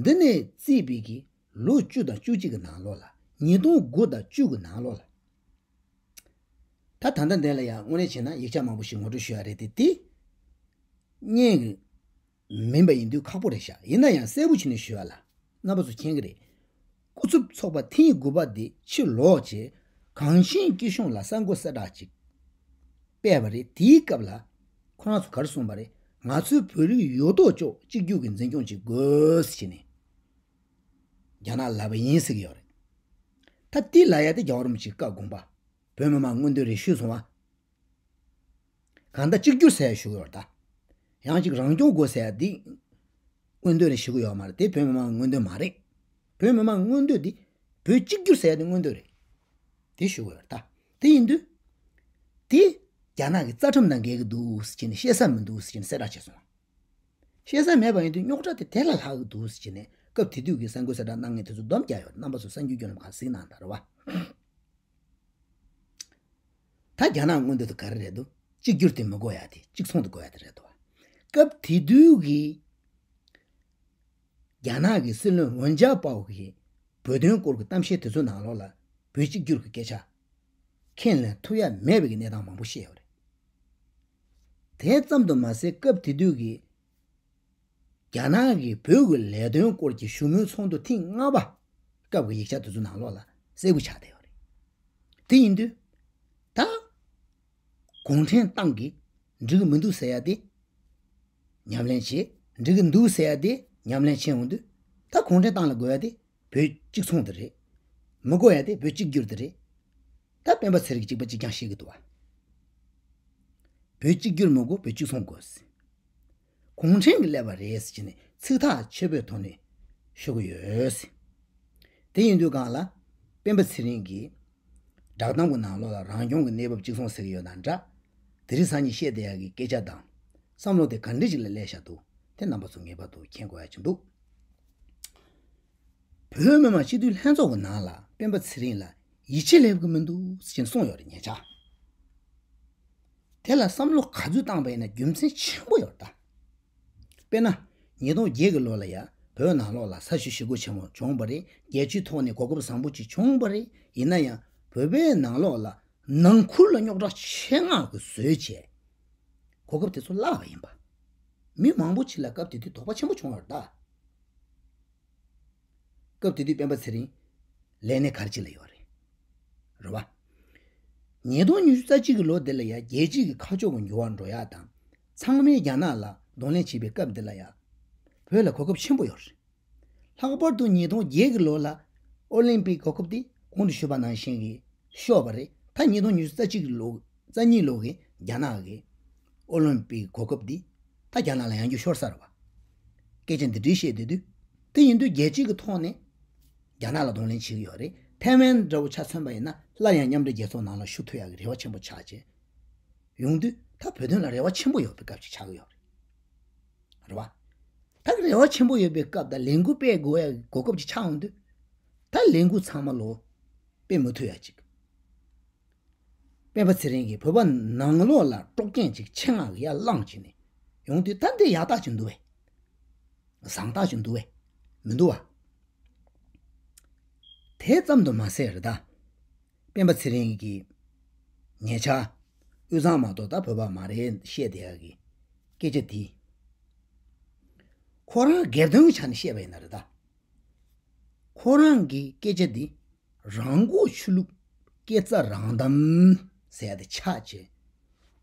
འདི་ནས་བརྩིས་པའི་གི་ལོ་བཅུ་དང་བཅུ་གཅིག་གི་ནང་ལོགས་ལ། ཉིས་སྟོང་དགུ་དང་བཅུ་གི་ནང་ལོགས་ལ། ད་ད་ལྟ་འདི་ལ་ཡང་དངོས་གནས་བྱས་ན་ཡིག་ཆ་མང་པོ་ཞིག་ངོ་སྤྲོད་ཞུ་ཡ་རེད་དེ། དེ་སྙན་གི་མིན་པ་ཡིན་དུས་ཁག་པོ་རེད་ཤག་ཡིན་ན་ཡང་གསལ་པོ་བྱས་ནས་ཞུ་ཡ་ལ། རྣམ་པ་ཚོ་མཁྱེན་གི་རེད། སྐུ་ཚབ་ཚོགས་པ་ཐེངས་དགུ་པ་དེ་ཕྱིར་ལོག་བྱས། གངས་ཅན་སྐྱིད་གཤོངས་ལ་གསར་འགོད་གསལ་བསྒྲགས་ཅིག་སྤེལ་བ་རེད། དེའི་སྐབས་ལ་ཁོ་རང་ཚོ་ག་རེ་གསུངས་པ་རེད། ང་ཚོའི་བོད་རིགས་ཡོད་དོ་ཅོག་གཅིག་གྱུར་གྱི་འཛིན་སྐྱོང་ཅིག་དགོས་ཟེར་བྱས་ནས་རྒྱ་ནག་ལབ་པ་ཡིན་ཟེར་གི་ཡོད་རེད། ད་དེ་ལབ་ཡ་དེ་རྒྱལ་བ་རིན་པོ་ཆེའི་བཀའ་དགོངས་པ། བོད་མི་མང་མངོན་འདོད་རེད་ཞུས་སོང་བ། གང་ལྟར་གཅིག་གྱུར་ཟེར་ཡ་ཞུ་གི་ཡོད་རེད་ད། ཡང་གཅིག་རང་སྐྱོང་དགོས་ཟེར་ཡ་འདི་མངོན་འདོད་རེད་ཞུ་གི་ཡོད་མ་རེད། དེ་བོད་མི་མང་མངོན་འདོད་མ་རེད། བོད་མི་མང་མངོན་འདོད་འདི་བོད་གཅིག་གྱུར་ཟེར་ཡ་འདི་མངོན་འདོད་རེད། དེ་ཞུ་གི་ཡོད་རེད་ད། དེ་ཡིན་དུས། དེ་རྒྱ་ནག་གི་རྩ་ཁྲིམས་དང་འགལ་གི་འདུག་ཟེར་གྱི་ནས་བཤད་ས་མི་འདུག་ཟེར་གྱི་ནས་གསལ་བསྒྲགས་བྱས་སོང་། བཤད་ས་མེད་པ་ཡིན་དུས་རྙོག་དྲ་དེ་དེ་ལ་ལྷག་གི་འདུག་ཟེར་གྱི་ནས་སྐབས་དེ་དུས་ཀྱི་གསར་འགོད་གསལ་བསྒྲགས་གནང་མཁན་དེ་ཚོ་སྡོམ་རྒྱག་ཡོད་རེད། རྣམ་པ་ཚོ་གསར་འགྱུར་བརྒྱུད་ལམ་ཁག་གཟིགས་གནང་དང་རེད་བ། ད་རྒྱ་ནག་མངོན་འདོད་དེ་ག་རེ་རེད་འདུག་གཅིག་གྱུར་དེ་མི་དགོས་ཡ་དེ། གཅིག་མཚུངས་དེ་དགོས་ཡ་དེ་རེད་འདུག་སྐབས་དེ་དུས་ཀྱི་རྒྱ་ནག་གི་སྲིད་བློན་ཝུན་ཅཱ་པའོ་གིས་བོད་དོན་སྐོར་གྱི་གཏམ་བཤད་དེ་ཚོའི་ནང་ལོགས་ལ་བོད་གཅིག་གྱུར་གྱི་སྐད་ཆ་ཁས་ལེན་ཐུབ་ཡ་མེད་པའི་གནས་སྟངས་མང་པོ་བཤད་ཡོད་རེད། དེ་ཙམ་དུ་མ་ཟད་སྐབས་དེ་དུས་ཀྱི་རྒྱ་ནག་གི་བོད་ཀྱི་ལས་དོན་སྐོར་གྱི་བཞུགས་མོལ་ཚོགས་འདུ་ཐེངས་ལྔ་པ་སྐབས་ཀྱི་ཡིག་ཆ་དེ་ཚོའི་ནང་ལོགས་ལ་གསལ་པོ་ཆགས་བསྡད་ཡོད་རེད། དེ་ཡིན་དུས་ད་གུང་ཁྲན་ཏང་གིས་འགྲིག་གི་མི་འདུག་ཟེར་ཡ་དེ་ཉམས་ལེན་བྱེད། འགྲིག་གི་འདུག་ཟེར་ཡ་དེ་ཉམས་ལེན་བྱེད་འོང་དུས། ད་གུང་ཁྲན་ཏང་ལ་དགོས་ཡ་དེ་བོད་གཅིག་མཚུངས་དེ་རེད། མི་དགོས་ཡ་དེ་བོད་གཅིག་གྱུར་དེ་རེད། ད་སྤེན་པ་ཚེ་རིང་གཅིག་པ་གཅིག་རྐྱང་བཤད་གི་འདུག་བ། བོད་གཅིག་གྱུར་མི་དགོས། བོད་གཅིག་མཚུངས་དགོས། གུང་ཁྲན་གྱི་ཀླད་པ་རེད་ཟེར་ནས་ཚིག་ཐག་ཆོད་པོའི་ཐོག་ནས་ཤོད་གི་ཡོད། དེ་ཡིན་དུས་སྒང་ལ་སྤེན་པ་ཚེ་རིང་གིས་བསྒྲགས་གཏམ་གྱི་ནང་ལོགས་ལ་རང་སྐྱོང་གི་གནས་བབ་གཅིག་མཚུངས་ཟེར་གི་ཡོད་ན་འདྲ། དེ་རིང་སང་ཉིན་བཤད་བསྡད་ཡག་གི་སྐད་ཆ་དང་བསམ་བློ་དེ་ག་འདྲ་ཞིག་ལ་སླེབས་བཞག་འདུག་དེ་རྣམ་པ་ཚོ་ངེས་པར་དུ་མཁྱེན་དགོས་ཡ་ཅིག་འདུག་བོད་མི་མང་སྤྱི་འཐུས་ལྷན་ཚོགས་ཀྱི་ནང་ལ་སྤེན་པ་ཚེ་རིང་ལ་ཡིད་ཆེས་སླེབས་ཀྱི་མི་འདུག་ཟེར་གསུངས་ཡོད་རེད་ཉེ་ཆར། དེ་ལ་བསམ་བློ་ག་ཚོད་བཏང་པ་ཡིན་ན་རྒྱུ་མཚན་ཆེན་པོ་ཡོད་རེད་ད། དཔེར་ན། ཉིས་སྟོང་བརྒྱད་ཀྱི་ལོ་ལ་ཡ་བོད་ནང་ལོགས་ལ་ས་བྱི་ཞི་རྒོལ་ཆེན་མོ་བྱུང་བ་རེད། རྒྱལ་སྤྱིའི་ཐོག་ནས་གོ་སྐབས་བཟང་པོ་ཅིག་བྱུང་བ་རེད། ཡིན་ན་ཡང་བོད་པའི་ནང་ལོགས་ལ་ནང་ཁུལ་ལ་རྙོག་དྲ་ཆེད་མངགས་ཀྱིས་བཟོས་བྱས་གོ་སྐབས་དེ་ཚོ་བརླག་པ་ཡིན་པ། མི་མང་པོ་ཅིག་ལ་སྐབས་དེ་དུས་དོགས་པ་ཆེན་པོ་བྱུང་བ་རེད་ད། སྐབས་དེ་དུས་སྤེན་པ་ཚེ་རིང་ལས་གནས་ག་རེ་ཅིག་ལ་ཡོད་རེད། རེད་བ། ཉིས་སྟོང་ཉི་ཤུ་རྩ་གཅིག་གི་ལོ་དེ་ལ་ཡ་རྒྱལ་སྤྱི་གི་ཁ་ཕྱོགས་ཀྱི་འགྱུར་བ་འགྲོ་ཡ་དང་། ཚང་མས་རྒྱ་ནག་ལ་གདོང་ལེན་བྱེད་པའི་སྐབས་འདི་ལ་ཡ་བོད་ལ་གོ་སྐབས་ཆེན་པོ་ཡོད་རེད། ལྷག་པར་དུ་ཉིས་སྟོང་བརྒྱད་ཀྱི་ལོ་ལ་ཨོ་ལིམ་པིག་གོ་སྐབས་དེ་གོང་དུ་ཞུས་པ་ནང་བཞིན་གྱི་ཤོར་བ་རེད། ད་ཉིས་སྟོང་ཉི་ཤུ་རྩ་གཅིག་གི་ལོ། རྩ་གཉིས་ལོ་གི་རྒྱ་ནག་གི་ཨོ་ལིམ་པིག་གོ་སྐབས་འདི་ད་རྒྱ་ནག་ལ་ཡང་བསྐྱར་ཤོར་ཚར་བ། སྐད་ཆ་འདི་འདྲའི་བཤད་སྡོད་དུས། དེ་ཡིན་དུས་རྒྱལ་སྤྱི་གི་ཐོག་ནས་རྒྱ་ནག་ལ་གདོང་ལེན་བྱེད་ཀྱི་ཡོད་རེད། ཐའེ་ཝན་འདྲ་བོ་ཆ་མཚོན་པ་ཡིན་ན་སླར་ཡང་མཉམ་འབྲེལ་རྒྱལ་ཚོགས་ནང་ལ་ཞུགས་ཐུབ་ཡག་གི་རེ་བ་ཆེན་པོ་ཆགས་བྱས་ཡོང་དུས། ད་བོད་དོན་ལ་རེ་བ་ཆེན་པོ་ཡོད་པའི་སྐབས་ཅིག་ཆགས་ཀྱི་ཡོད་རེད། རེད་བ། ད་གི་རེ་བ་ཆེན་པོ་ཡོད་པའི་སྐབས་དང་ལས་འགུལ་སྤེལ་དགོས་ཡ་གོ་སྐབས་ཅིག་ཆགས་ཡོང་དུས། ད་ལས་འགུལ་ཚང་མ་ལོ་སྤེལ་མི་ཐུབ་ཡ་ཅིག་སྤེན་པ་ཚེ་རིང་གིས་བོད་པ་ནང་ལོགས་ལ་དཀྲོག་རྐྱེན་ཅིག་ཆེད་མངགས་ཀྱིས་ཡར་བསླངས་བྱས་ནས་ཡོང་དུས། ད་འདི་ཡག་རྟགས་ཅིག་འདུག་བས། བཟང་རྟགས་ཅིག་འདུག་བས། མི་འདུག་བ། དེ་ཙམ་དུ་མ་ཟད་རེད་ད། སྤེན་པ་ཚེ་རིང་གིས་ཉེ་ཆར་ དབུས་གཙང་མ་གཏོགས་ད་བོད་པ་མ་རེད་བཤད་བསྡད་ཡག་གི་སྐད་ཆ་འདི། ཁོ་རང་སྒེར་དོན་གྱི་ཆ་ནས་བཤད་པ་ཡིན་ན་རེད་ད། ཁོ་རང་གི་སྐད་ཆ་འདི་རང་མགོ་ཆུ་བླུགས་སྐེ་རྩ་རང་བསྡམས་ཟེར་ཡ་དེ་ཆགས་བྱས།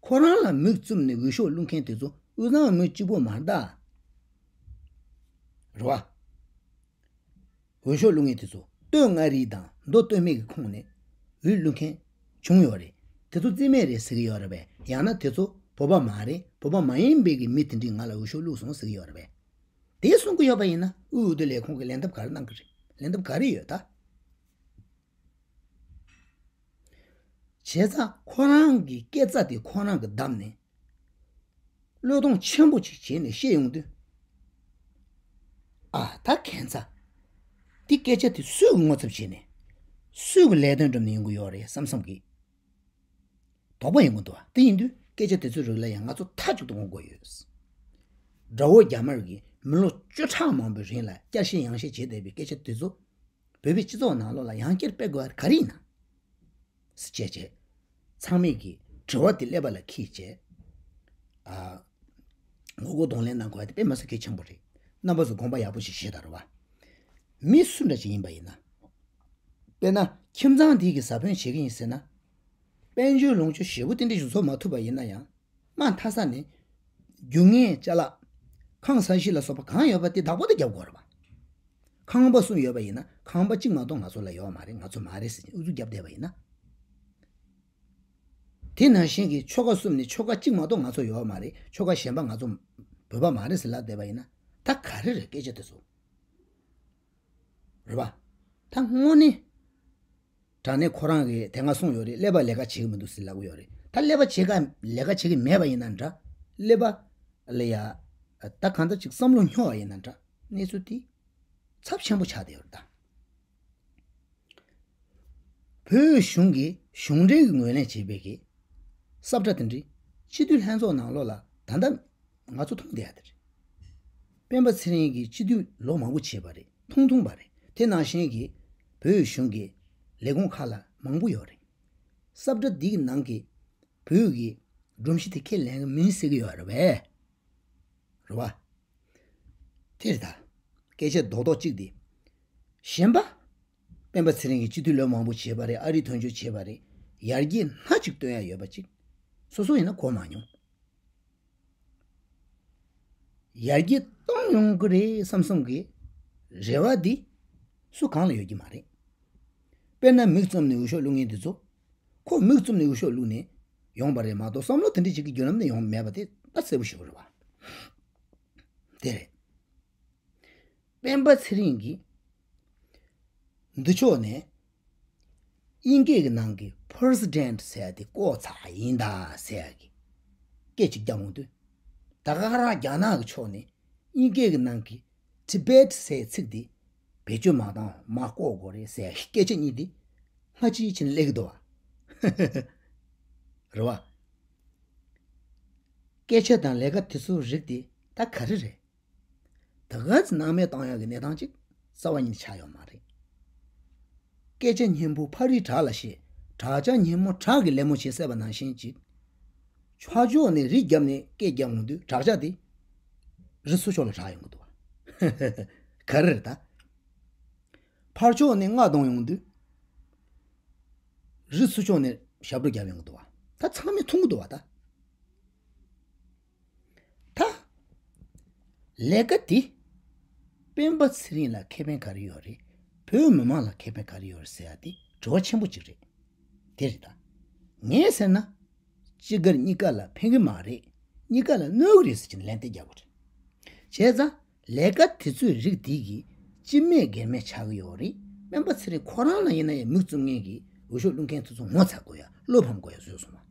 ཁོ་རང་ལ་མིག་བཙུམ་ནས་འོས་ཤོག་བླུག་མཁན་དེ་ཚོ་དབུས་གཙང་མི་གཅིག་པོ་མ་རེད་ད། རེད་བ། འོས་ཤོག་བླུག་མཁན་དེ་ཚོ་སྟོད་མངའ་རིས་དང་མདོ་སྟོད་སྨད་ཀྱི་ཁོངས་ནས་འོས་བླུག་མཁན་བྱུང་ཡོད་རེད། དེ་ཚོ་རྩིས་མེད་རེད་ཟེར་གྱི་ཡོད་རེད་པས། ཡང་ན་དེ་ཚོ་བོད་པ་མ་རེད། བོད་པ་མ་ཡིན་པའི་གི་མི་དེ་འདྲས་ང་ལ་འོས་ཤོག་བླུགས་སོང་ཟེར་གྱི་ཡོད་རེད་པས། དེ་གསུང་གི་ཡོད་པ་ཡིན་ན་དབུས་འོས་བསྡུ་ལས་ཁུངས་ཀྱིས་ལན་འདེབས་ག་རེ་གནང་གི་རེད། ལན་འདེབས་ག་རེ་ཡོད་ད། བྱས་ཙང་ཁོ་རང་གི་སྐད་ཆ་དེ་ཁོ་རང་གིས་བདམས་ནས། བློས་གཏོང་ཆེན་པོ་ཅིག་བྱས་ནས་བཤད་ཡོང་དུས། ཨ་ད་ཁྱད་མཚར། འདི་སྐད་ཆ་དེ་སུས་ངོ་ཚབ་བྱས་ནས། སུས་ལས་དོན་སྒྲུབ་ནས་ཡོང་གི་ཡོད་རེད་བསམ་བསམ་གི། དོགས་པ་ཡོང་གི་འདུག་བ། དེ་ཡིན་དུས་སྐད་ཆ་དེ་ཚོའི་རིགས་ལ་ཡང་ང་ཚོ་མཐའ་གཅིག་ཏུ་ངོ་རྒོལ་ཡོད། དགྲ་བོ་རྒྱ་དམར་གྱིས་མི་ལོ་བཅུ་ཕྲག་མང་པོའི་རིང་ལ་བསྐྱར་བཤད་ཡང་བཤད་བྱས་བསྡད་པའི་སྐད་ཆ་དེ་ཚོ། བོད་པའི་སྤྱི་ཚོགས་ནང་ལོགས་ལ་ཡང་བསྐྱར་སྤེལ་དགོས་པ་ག་རེ་ཡིན་ན། ཟེར་བྱས་བྱས། ཚང་མས་ཀྱི་དྲི་བ་དེ་ཀླད་པ་ལ་འཁྱེར་བྱས། ཨ། ངོ་རྒོལ་གདོང་ལེན་གནང་དགོས་པ་དེ་དཔེ་མི་སྲིད་གལ་ཆེན་པོ་རེད། རྣམ་པ་ཚོ་དགོངས་པ་ཡག་པོ་ཞིག་བཞེས་དང་རེད་བ། མི་སུ་འདྲ་ཞིག་ཡིན་པ་ཡིན་ན། དཔེར་ན་ཁྱིམ་ཚང་འདི་གི་ཟ་དཔོན་བྱེད་ཀྱི་ཡིན་ཟེར་ན། དཔལ་འབྱོར་ལོངས་སྤྱོད་ཞེ་པོ་དེ་འདྲ་ཞིག་བཟོ་མ་ཐུབ་པ་ཡིན་ན་ཡང་། མ་མཐའ་ས་ནས། རྒྱུ་དངོས་ཅ་ལག་ཁང་ས་གཞི་ལ་སོགས་པ་གང་ཡོད་པ་དེ་བདག་པོ་དེ་རྒྱབ་དགོས་རེད་པ། ཁང་པ་གསུམ་ཡོད་པ་ཡིན་ན་ཁང་པ་གཅིག་མ་གཏོགས་ང་ཚོ་ལ་ཡོད་མ་རེད། ང་ཚོ་མ་རེད་ཟེར་ཨུ་ཚུགས་རྒྱབ་བསྡད་པ་ཡིན་ན། དེ་ནང་བཞིན་གྱི་ཆོལ་ཁ་གསུམ་ནས་ཆོལ་ཁ་གཅིག་མ་གཏོགས་ང་ཚོ་ཡོད་མ་རེད། ཆོལ་ཁ་གཞན་པ་ང་ཚོ་བོད་པ་མ་རེད་ཟེར་ལབ་བསྡད་པ་ཡིན་ན་ད་ག་རེ་རེད་སྐད་ཆ་དེ་ཚོ། རེད་པ། ད་དངོས་གནས། དྲང་གནས་ཁོ་རང་གིས་དེ་སྔ་གསུངས་ཡོད་རེད། ཀླད་པ་ལས་ཀ་བྱེད་ཀྱི་མི་འདུག་ཟེར་ལབ་ཀྱི་ཡོད་རེད། ད་ཀླད་པ་བྱེད་ཀ་ལས་ཀ་བྱེད་ཀྱི་མེད་པ་ཡིན་ན་འདྲ། ཀླད་པ་ལ་ཡ། ད་གང་ལྟར་ཅིག་བསམ་བློ་སྨྱོ་བ་ཡིན་ན་འདྲ། གནས་ཚུལ་དེ་ཚབས་ཆེན་པོ་ཆགས་བསྡད་ཡོད་རེད་ད། བོད་གཞུང་གིས་གཞུང་འབྲེལ་གྱི་ངོས་ལེན་བྱས་པའི་གི་ས་བཀྲ་དེ་འདྲའི་སྤྱི་འཐུས་ལྷན་ཚོགས་ནང་ལོགས་ལ་ད་ལྟ་ང་ཚོ་མཐོང་བསྡད་ཡ་དེ་རེད། སྤེན་པ་ཚེ་རིང་གིས་སྤྱི་འཐུས་ལོ་མང་པོ་བྱས་པ་རེད། ཐུང་ཐུང་པ་རེད། དེ་ནང་བཞིན་གྱི་བོད་གཞུང་གི་ལས་ཁུངས་ཁག་ལ་མང་པོ་ཡོད་རེད། ས་བཀྲ་འདིའི་ནང་གི་བོད་ཀྱི་སྒྲོམ་གཞི་དེ་ཁས་ལེན་གྱི་མིན་ཟེར་གྱི་ཡོད་རེད་པས། རེད་བ། དེ་རེད་ད། སྐད་ཆ་རྡོག་རྡོག་གཅིག་འདི། གཞན་པ། སྤེན་པ་ཚེ་རིང་གིས་སྤྱི་འཐུས་ལོ་མང་པོ་བྱས་པ་རེད། ཨ་རིའི་དོན་གཅོད་བྱས་པ་རེད། ཡར་རྒྱས་སྣ་གཅིག་སྟོན་ཡ་ཡོད་པ་གཅིག་སོ་སོ་ཡིན་ན་གོ་མ་མྱོང་། ཡར་རྒྱས་གཏོང་ཡོང་གི་རེད་བསམ་བསམ་གི་རེ་བ་འདི་སུ་གང་ལ་ཡོད་ཀྱི་མ་རེད། དཔེར་ན་མིག་བཙུམ་ནས་འོས་ཤོག་བླུག་མཁན་འདི་ཚོ། ཁོ་མིག་བཙུམ་ནས་འོས་ཤོག་བླུག་ནས་ཡོང་པ་རེད་མ་གཏོགས་བསམ་བློ་དེ་འདྲ་ཅིག་གི་བརྒྱུད་ལམ་ནས་ཡོང་མེད་པ་དེ་ད་གསལ་པོ་ཞིག་རེད་བ། དེ་རེད། སྤེན་པ་ཚེ་རིང་གིས་འདི་ཕྱོགས་ནས་དབྱིན་སྐད་ཀྱི་ནང་གི་president ཟེར་ཡ་དེ་བཀོག་ཚར་ཡིན་ད་ཟེར་ཡ་གི་སྐད་ཅིག་རྒྱག་འོང་དུས། ད་ག་རང་རྒྱ་ནག་གི་ཕྱོགས་ནས་དབྱིན་སྐད་ཀྱི་ནང་གི་Tibet ཟེར་ཚིག་འདི་བེད་སྤྱོད་མ་བཏང་མ་བཀོག་དགོས་རེད་ཟེར་སྐད་ཆ་གཉིས་འདི་སྔ་ཕྱི་ཕྱིན་སླེབས་ཀྱི་འདུག་བ། རེད་བ། སྐད་ཆ་དང་ལས་ཀ་དེ་ཚོའི་རིགས་དེ་ད་ག་རེ་རེད། ད་ག་ཚོད་སྣང་མེད་བཏང་ཡག་གི་གནས་སྟངས་ཅིག་རྩ་བ་ཉིད་ཆགས་ཡོད་མ་རེད། སྐད་ཆ་སྙན་པོ་ཕ་རིའི་བྲག་ལ་བཤད། བྲག་ཅ་སྙན་མོ་བྲག་གི་ལད་མོ་བྱེད་ཟེར་བ་ནང་བཞིན་ཅིག་ཕར་ཕྱོགས་ནས་རི་བརྒྱབ་ནས་སྐད་རྒྱག་འོང་དུས་བྲག་ཅ་དེ་རི་སོ་ཕྱོགས་ལ་གྲག་ཡོང་གི་འདུག་བ། ག་རེ་རེད་ད། ཕར་ཕྱོགས་ནས་རྔ་གཏོང་ཡོང་དུས་རི་སོ་ཕྱོགས་ནས་ཞབས་བྲོ་རྒྱབ་ཡོང་གི་འདུག་བ། ད་ཚང་མས་མཐོང་གི་འདུག་བ་ད། ད། ལས་ཀ་དེ། སྤེན་པ་ཚེ་རིང་ལ་ཁེ་ཕན་ག་རེ་ཡོད་རེད། བོད་མི་མང་ལ་ཁེ་ཕན་ག་རེ་ཡོད་རེད་ཟེར་ཡ་དེ་དྲི་བ་ཆེན་པོ་གཅིག་རེད། དེ་རེད་ད། ངས་ཟེར་ན། གཅིག་གར་གཉིས་ཀ་ལ་ཕན་གི་མ་རེད། གཉིས་ཀ་ལ་གནོད་གི་རེད་ཟེར་གྱི་ལན་དེ་རྒྱག་དགོས་རེད། བྱས་ཙང་ལས་ཀ་དེ་ཚོའི་རིགས་དེ་གི་སྤྱི་མེད་སྒེར་མེད་ཆགས་ཀྱི་ཡོད་རེད། སྤེན་པ་ཚེ་རིང་ཁོ་རང་ལ་ཡིན་ན་ཡང་མིག་བཙུམ་མཁན་གྱི་འོས་ཤོག་བླུག་མཁན་དེ་ཚོ་ངོ་ཚ་དགོས་ཡ་བློ་ཕམ་དགོས་ཡ་བཟོས་སོང་བ།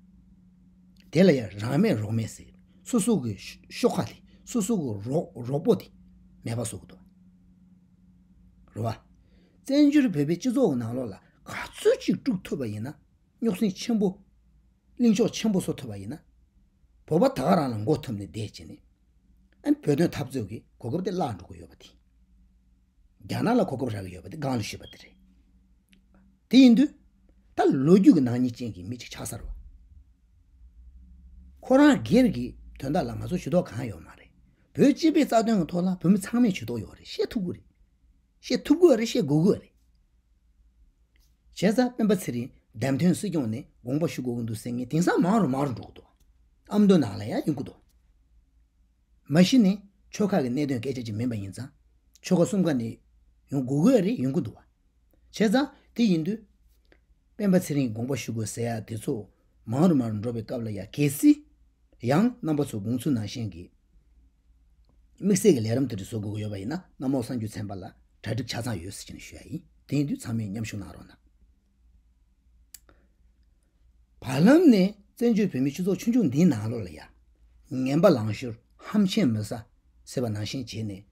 དེ་ལ་ཡང་རང་མེད་རོགས་མེད་ཟེར། སོ་སོ་གི་ཤོག་ཁ་དེ་སོ་སོ་གི་རོགས་རོགས་པོ་དེ་མེད་པ་བཟོ་གི་འདུག་རེད་བ། བཙན་བྱོལ་བོད་པའི་སྤྱི་ཚོགས་ཀྱི་ནང་ལོགས་ལ་ག་ཚོད་ཅིག་དཀྲུག་ཐུབ་པ་ཡིན་ན་རྙོག་ཟིང་ཆེན་པོ། གླེང་ཕྱོགས་ཆེན་པོ་བཟོ་ཐུབ་པ་ཡིན་ན། བོད་པ་ད་ག་རང་ལ་མགོ་ཐུམ་ནས་བསྡད་བྱས་ནས། ཨ་ནི་བོད་དོན་འཐབ་རྩོད་ཀྱི་གོ་སྐབས་དེ་བརླག་འགྲོ་གི་ཡོད་པ་དེ། རྒྱ་ནག་ལ་གོ་སྐབས་རག་གི་ཡོད་པ་དེ་སྒང་ལ་ཞུས་པ་དེ་རེད། དེ་ཡིན་དུས། ད་ལོ་རྒྱུས་ཀྱི་ནག་ཉེས་ཅན་གྱི་མི་གཅིག་ཆགས་ཚར་བ། ཁོ་རང་སྒེར་གྱི་དོན་དག་ལ་ང་ཚོ་ཇུས་གཏོགས་གང་ཡོད་མ་རེད། བོད་སྤྱི་པའི་རྩ་དོན་གྱི་ཐོག་ལ་བོད་མི་ཚང་མས་ཇུས་གཏོགས་ཡོད་རེད། བཤད་ཐུབ་ཀྱི་རེད། བཤད་ཐུབ་ཀྱི་རེད། བཤད་དགོས་ཀྱི་རེད། བྱས་ཙང་སྤེན་པ་ཚེ་རིང་བདམས་ཐོན་སྲིད་སྐྱོང་ནས་དགོངས་པ་ཞུ་དགོས་ཀྱི་འདུག་ཟེར་མཁན་དེང་སང་མང་རུ་མང་རུ་འགྲོ་གི་འདུག་ཨ་མདོ་ནང་ལ་ཡང་ཡོང་གི་འདུག་མ་གཞི་ནས་ཆོལ་ཁ་གི་གནད་དོན་སྐད་ཆ་ཅིག་མིན་པ་ཡིན་ཙང་། ཆོལ་ཁ་གསུམ་ཀ་ནས་ཡོང་དགོས་ཀྱི་རེད། ཡོང་གི་འདུག་བ། བྱས་ཙང་དེ་ཡིན་དུས། སྤེན་པ་ཚེ་རིང་དགོངས་པ་ཞུ་དགོས་ཟེར་ཡ་དེ་ཚོ་མང་རུ་མང་རུ་འགྲོ་བའི་སྐབས་ལ་ཡ། གལ་སྲིད་ཡང་རྣམ་པ་ཚོ་དགོངས་ཚུལ་ནང་བཞིན་གྱི་དམིགས་བསལ་གྱི་ལས་རིམ་དེ་འདྲ་བཟོ་དགོས་ཀྱི་ཡོད་པ་ཡིན་ན། གནམ་འོག་གསར་འགྱུར་ཚན་པ་ལ་གྲ་སྒྲིག་ཆ་ཚང་ཡོད་ཟེར་གྱི་ནས་ཞུ་ཡ་ཡིན། དེ་ཡིན་དུས་ཚང་མས་མཉམ་ཞུགས་གནང་རོགས་གནང་། བར་ལམ་ནས་བཙན་བྱོལ་བོད་མིའི་སྤྱི་ཚོགས་ཆུང་ཆུང་འདིའི་ནང་ལོགས་ལ་ཡ། ངན་པ་ལང་ཤོར་ཧམ་ཆེན་མི་ཟ་ཟེར་བ་ནང་བཞིན་བྱས་ནས།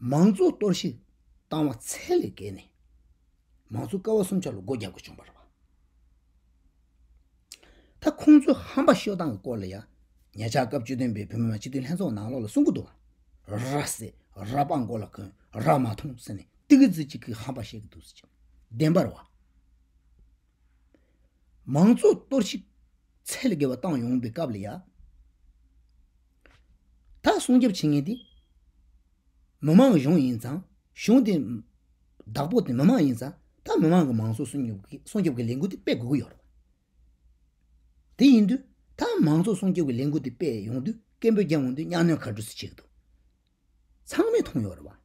མང་གཙོ་གཏོར་བཤིག་བཏང་བ་ཚད་ལས་བརྒལ་ནས། མང་གཙོ་ཀ་བ་གསུམ་ཆ་ལ་སྒོ་རྒྱག་དགོས་བྱུང་བ་རེད་བ། ད་ཁོང་ཚོས་ཧམ་པ་ཤོད་སྟངས་ཀྱི་སྐོར་ལ་ཡ། ཉེ་ཆར་སྐབས་བཅུ་བདུན་པའི་བོད་མི་མང་སྤྱི་འཐུས་ལྷན་ཚོགས་ནང་ལོགས་ལ་གསུང་གི་འདུག་བ། ར་བསད། ར་པ་མགོ་ལ་གོན། ར་མ་མཐོང་ཟེར་ནས་ཏི་གི་ཙི་གཅིག་གིས་ཧམ་པ་བཤད་ཀྱི་འདུག་ཟེར་གྱི། བདེན་པ་རེད་བ། མང་གཙོ་གཏོར་བཤིག་ཚད་ལས་བརྒལ་བ་བཏང་ཡོང་པའི་སྐབས་ལ་ཡ། ད་སྲུང་སྐྱོབ་བྱེད་མཁན་དེ་མི་མང་གི་གཞུང་ཡིན་ཙང་། གཞུང་དེ་བདག་པོ་དེ་མི་མང་ཡིན་ཙང་། ད་མི་མང་གི་མང་གཙོ་སྲུང་སྐྱོབ་ཀྱི་སྲུང་སྐྱོབ་ཀྱི་ལས་འགུལ་དེ་སྤེལ་དགོས་ཀྱི་ཡོད་རེད། དེ་ཡིན་དུས་ད་མང་གཙོ་སྲུང་སྐྱོབ་ཀྱི་ལས་འགུལ་དེ་སྤེལ་ཡོང་དུས་སྐད་འབོད་རྒྱག་ཡོང་དུས་གཉའ་གནོན་ག་འདྲ་སེ་བྱེད་ཀྱི་འདུག་ཚང་མས་མཐོང་ཡོད་རེད་བ།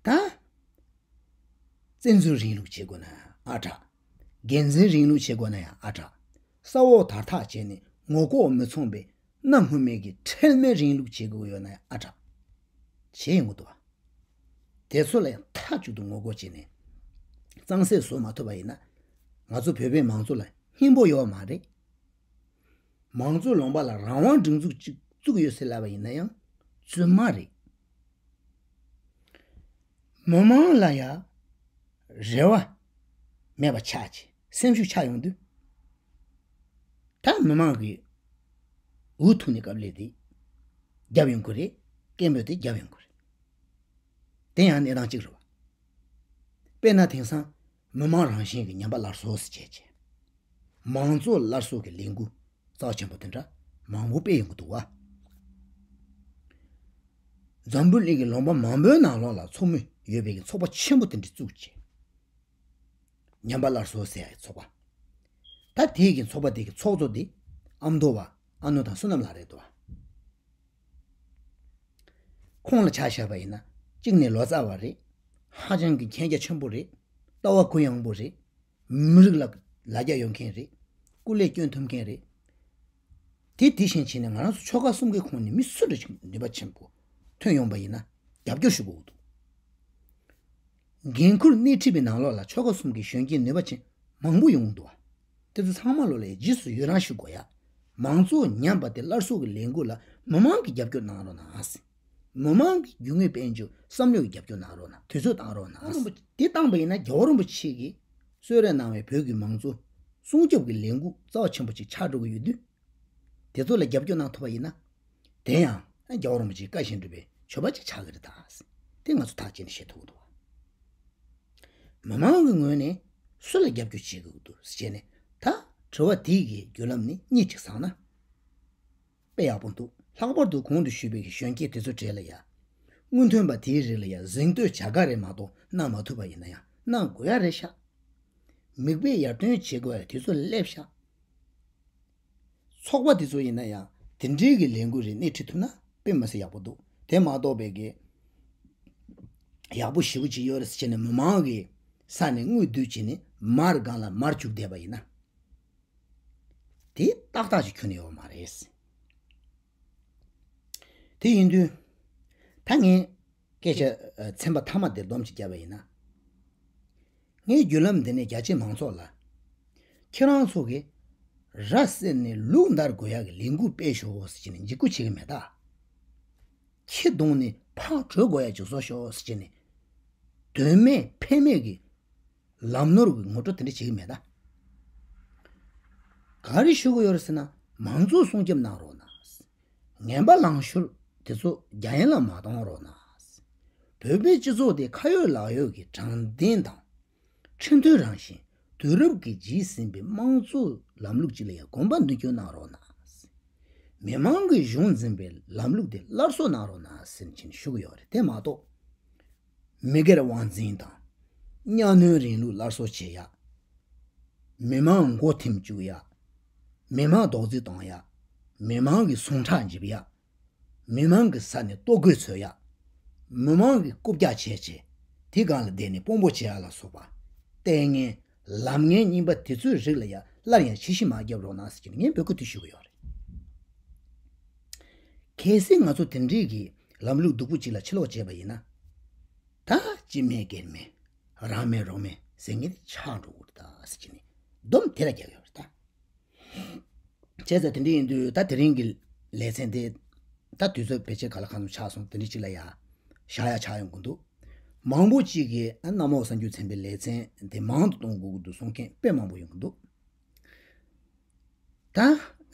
ད་བཙན་འཛུལ་རིང་ལུགས་བྱེད་དགོས་ན་ཡང་ཨ་དྲག་སྒེར་འཛིན་རིང་ལུགས་བྱེད་དགོས་ན་ཡང་ཨ་དྲག་ས་འོག་དར་ཐག་བྱས་ནས་ངོ་ལྐོག་མི་མཚུངས་པའི་གནའ་སྔོན་མའི་གི་ཁྲེལ་མེད་རིང་ལུགས་བྱེད་དགོས་ཡོད་ན་ཡང་ཨ་དྲག་བྱེད་ཡོང་གི་འདུག་བ། དེ་ཚོ་ལ་ཡང་མཐའ་གཅིག་ཏུ་ངོ་རྒོལ་བྱས་ནས་གཙང་སེལ་བཟོ་མ་ཐུབ་པ་ཡིན་ན། ང་ཚོ་བོད་པའི་མང་གཙོ་ལ་སྙིང་པོ་ཡོད་མ་རེད། མང་གཙོའི་ལུང་པ་ལ་རང་དབང་སྒྲིག་འཛུགས་གཅིག་བཙུགས་ཡོད་ཟེར་ལབ་པ་ཡིན་ན་ཡང་རྫུན་མ་རེད། མི་མང་ལ་ཡང་རེ་བ་མེད་པ་ཆགས་ཀྱི་སེམས་ཤུགས་ཆག་ཡོང་དུས། ད་མི་མང་གིས་འུ་ཐུག་ནས་དཀའ་ལས་དེ་རྒྱབ་ཡོང་གི་རེད། སྐད་འབོད་དེ་རྒྱབ་ཡོང་གི་རེད། དེ་ཡང་གནས་སྟངས་གཅིག་རེད་བ། དཔེར་ན་དེང་སང་མི་མང་རང་བཞིན་གྱི་ཉམས་པ་སླར་གསོ་ཟེར་བྱས་བྱས། མང་གཙོ་སླར་གསོ་གི་ལས་འགུལ་རྩ་ཆེན་པོ་དེ་འདྲ་མང་པོ་སྤེལ་ཡོང་གི་འདུག་བ། འཛམ་བུ་གླིང་གི་ལུང་པ་མང་པོའི་ནང་ལོགས་ལ་ཚོགས་མི་ཡོད་པའི་ཚོགས་པ་ཆེན་པོ་དེ་འདྲ་བཙུགས་བྱས། ཉམས་པ་སླར་གསོ་ཟེར་ཡག་གི་ཚོགས་པ། ད་དེའི་གི་ཚོགས་པ་དེ་གི་ཚོགས་གཙོ་དེ་ཨ་མདོ་བ་ཨ་ནུ་དང་བསོད་ནམས་ལགས་རེད་འདུག་བ། ཁོང་ལ་ཆ་བཞག་པ་ཡིན་ན་གཅིག་ནས་ལོ་ཙཱ་བ་རེད། ཧ་ཅང་གི་མཁྱེན་རྒྱ་ཆེན་པོ་རེད། ལྟ་བ་གུ་ཡངས་པོ་རེད། མི་རིགས་ལ་ལ་རྒྱ་ཡོད་མཁན་རེད། སྐུ་ལས་སྐྱོན་ཐུབ་མཁན་རེད། དེ་དེ་བཞིན་བྱས་ནས་ང་རང་ཚོ་ཆོལ་ཁ་གསུམ་གའི་ཁོངས་ནས་མི་སུ་འདྲ་ཞིག་ནུས་པ་ཆེན་པོ་ཐོན་ཡོང་པ་ཡིན་ན་རྒྱབ་སྐྱོར་ཞུ་དགོས་འདུག་འགན་ཁུར་སྣེ་ཁྲིད་པའི་ནང་ལོགས་ལ་ཆོལ་ཁ་གསུམ་གྱི་གཞོན་སྐྱེས་ནུས་པ་ཅན་མང་པོ་ཡོང་གི་འདུག་བ། དེ་ཚོ་ཚང་མ་ལོ་ལ་རྗེས་སུ་ཡི་རང་ཞུ་དགོས་ཡ། མང་གཙོ་ཉམས་པ་དེ་སླར་གསོ་གི་ལས་འགུལ་ལ་མི་མང་གིས་རྒྱབ་སྐྱོར་གནང་རོགས་གནང་ཟེར། མི་མང་གི་རྒྱུས་མངའ་དཔལ་འབྱོར་བསམ་བློ་གི་རྒྱབ་སྐྱོར་གནང་རོགས་གནང་། དུས་ཚོད་བཏང་རོགས་གནང་ཟེར། དེ་བཏང་པ་ཡིན་ན་རྒྱལ་བ་རིན་པོ་ཆེ་གིས་གསོལ་རས་གནང་བའི་བོད་ཀྱི་མང་གཙོ་སྲུང་སྐྱོབ་ཀྱི་ལས་འགུལ་རྩ་བ་ཆེན་པོ་ཅིག་ཆགས་འགྲོ་གི་ཡོད་དུས། དེ་ཚོ་ལ་རྒྱབ་སྐྱོར་གནང་ཐུབ་པ་ཡིན་ན། དེ་ཡང་རྒྱལ་བ་རིན་པོ་ཆེའི་བཀའ་བཞིན་སྒྲུབ་པའི་མཆོད་པ་ཅིག་ཆགས་ཀྱི་རེད་ད། དེ་ང་ཚོ་ཐག་བཅད་ནས་བཤད་ཐུབ་ཀྱི་འདུག་བ། མི་མང་གི་ངོས་ནས་སུ་ལ་རྒྱབ་སྐྱོར་བྱེད་དགོས་འདུག་ཟེར་བྱས་ནས། ད་དྲི་བ་དེའི་གི་བརྒྱུད་ལམ་ནི་གཉིས་ཅིག་བསགས་ན་དཔེ་ཡག་པོ་འདུག་ལྷག་པར་དུ་གོང་དུ་ཞུས་པའི་གི་གཞོན་སྐྱེས་དེ་ཚོ་གྲས་ལ་ཡ། སྔོན་ཐོན་པ་དེའི་རིགས་ལ་ཡ་གཟེངས་བསྟོད་བྱ་དགའ་རེ་མ་གཏོགས་གནང་མ་ཐུབ་པ་ཡིན་ན་ཡང་གནང་དགོས་ཡ་རེད་ཤག་མིག་དཔེ་ཡར་ཐོན་བྱེད་དགོས་ཡ་དུས་ཚོད་སླེབས་ཤག་ཚོགས་པ་དེ་ཚོ་ཡིན་ན་ཡང་དེ་འདྲའི་གི་ལས་འགུལ་རེ་སྣེ་ཁྲིད་ཐུབ་ན་དཔེ་མི་སྲིད་ཡག་པོ་འདུག་དེ་མ་གཏོགས་པའི་གི་ཡག་པོ་ཞེ་པོ་ཅིག་ཡོད་རེད་ཟེར་བྱས་ནས་མི་མང་གི་ས་ནས་དངུལ་བསྡུས་བྱས་ནས་མར་སྒང་ལ་མར་བཅུག་བསྡད་པ་ཡིན་ན། དེ་ཏག་ཏག་ཅིག་ཁྱོན་ནས་ཡོད་མ་རེད། དེ་ཡིན་དུས། ད་ངས་སྐད་ཆ་ཨ་ཚན་པ་མཐའ་མ་དེར་སྡོམ་ཅིག་བརྒྱབ་པ་ཡིན་ན། ངའི་བརྒྱུད་ལམ་འདི་ནས་རྒྱ་ཆེའི་མང་ཚོགས་ལ། ཁྱེད་རང་ཚོ་གིས་ར་བསད་ནས་ལུག་འདར་དགོས་ཡག་གི་ལས་འགུལ་སྤེལ་ཤོག་ཟེར་གྱི་ནས་འཇིགས་སྐུལ་བྱེད་ཀྱི་མེད་ད། ཁྱི་གདོང་ནས་ཕར་བྲོས་དགོས་ཡག་ཅིག་བཟོ་ཤོག་ཟེར་གྱི་ནས། དོན་མེད་ཕན་མེད་ཀྱི་ལམ་ནོར་གྱི་ངོ་སྤྲོད་དེ་འདྲ་བྱེད་ཀྱི་མེད་ད། ག་རེ་ཞུ་གི་ཡོད་རེད་ཟེར་ན། མང་གཙོ་སྲུང་སྐྱོབ་གནང་རོགས་གནང་། ངན་པ་ལངས་ཤོར་དེ་ཚོ་རྒྱ་ཡན་ལ་མ་གཏོང་རོགས་གནང་། བོད་པའི་སྤྱི་ཚོགས་དེ་ཁ་ཡོད་ལག་ཡོད་ཀྱི་དྲང་བདེན་དང་། ཁྲིམས་མཐུན་རང་བཞིན། དུས་རབས་ཀྱིས་བརྗེས་ཟིན་པའི་དམངས་གཙོའི་ལམ་ལུགས་ཅིག་ལ་ཡང་དགོངས་པ་མདུན་སྐྱོད་གནང་རོགས་གནང་། མི་མང་གིས་གཞུང་འཛིན་པའི་ལམ་ལུགས་དེ་སླར་གསོ་གནང་རོགས་གནང་ཟེར་ནས་ཞུ་གི་ཡོད་རེད། དེ་མ་གཏོགས། མི་སྒེར་དབང་འཛིན་དང་། གཉའ་གནོན་རིང་ལུགས་སླར་གསོ་བྱེད་ཡ། མི་མང་མགོ་ཐེམ་བཅུག་ཡ། མི་མང་རྡོག་རྫིས་གཏོང་ཡ། མི་མང་གི་ཟུངས་ཁྲག་འཇིབ་ཡ། མི་མང་གི་ས་ནས་ལྟོ་གོས་འཚོལ་ཡ། མི་མང་གི་རྐུབ་བཀྱག་བྱས་བྱས། དེ་སྒང་ལ་བསྡད་ནས་དཔོན་པོ་བྱེད་ཡ་ལ་སོགས་པ། ལྟས་ངན། ལམ་ངན་རྙིང་པ་དེ་ཚོའི་རིགས་ལ་ཡ་སླར་ཡང་ཕྱིར་བཤིག་མ་བརྒྱབ་རོགས་གནང་ཟེར་གྱི་ངས་འབོད་སྐུལ་དེ་ཞུ་གི་ཡོད་རེད། གལ་སྲིད་ང་ཚོ་དེ་འདྲའི་གི་ལམ་ལུགས་སྡུག་པོ་ཅིག་ལ་ཕྱིར་ལོག་བྱས་པ་ཡིན་ན། ད་སྤྱི་མེད་སྒེར་མེད། རང་མེད་རོགས་མེད་ཟེར་མཁན་དེ་ཆགས་འགྲོ་གི་རེད་ད་ཟེར་གྱི་ནས་སྡོམ་དེ་ལ་རྒྱག་གི་ཡོད་རེད་ད། བྱས་ཙང་དེ་འདྲ་ཡིན་དུས་ད་དེ་རིང་གི་ལེ་ཚན་དེ། ད་དུས་ཚོད་ཕལ་ཆེར་ག་ལ་གང་འཚམ་ཆགས་སོང་། དེ་འདྲ་ཅིག་ལ་ཡ་བཞག་ཡ་ཆགས་ཡོང་གི་འདུག་མང་པོ་ཅིག་གིས་ཨ་གནམ་འོག་གསར་འགྱུར་ཚན་པའི་ལེ་ཚན་དེ་མང་དུ་གཏོང་དགོས་ཀྱི་འདུག་གསུང་མཁན་དཔེ་མང་པོ་ཡོང་གི་འདུག་ད་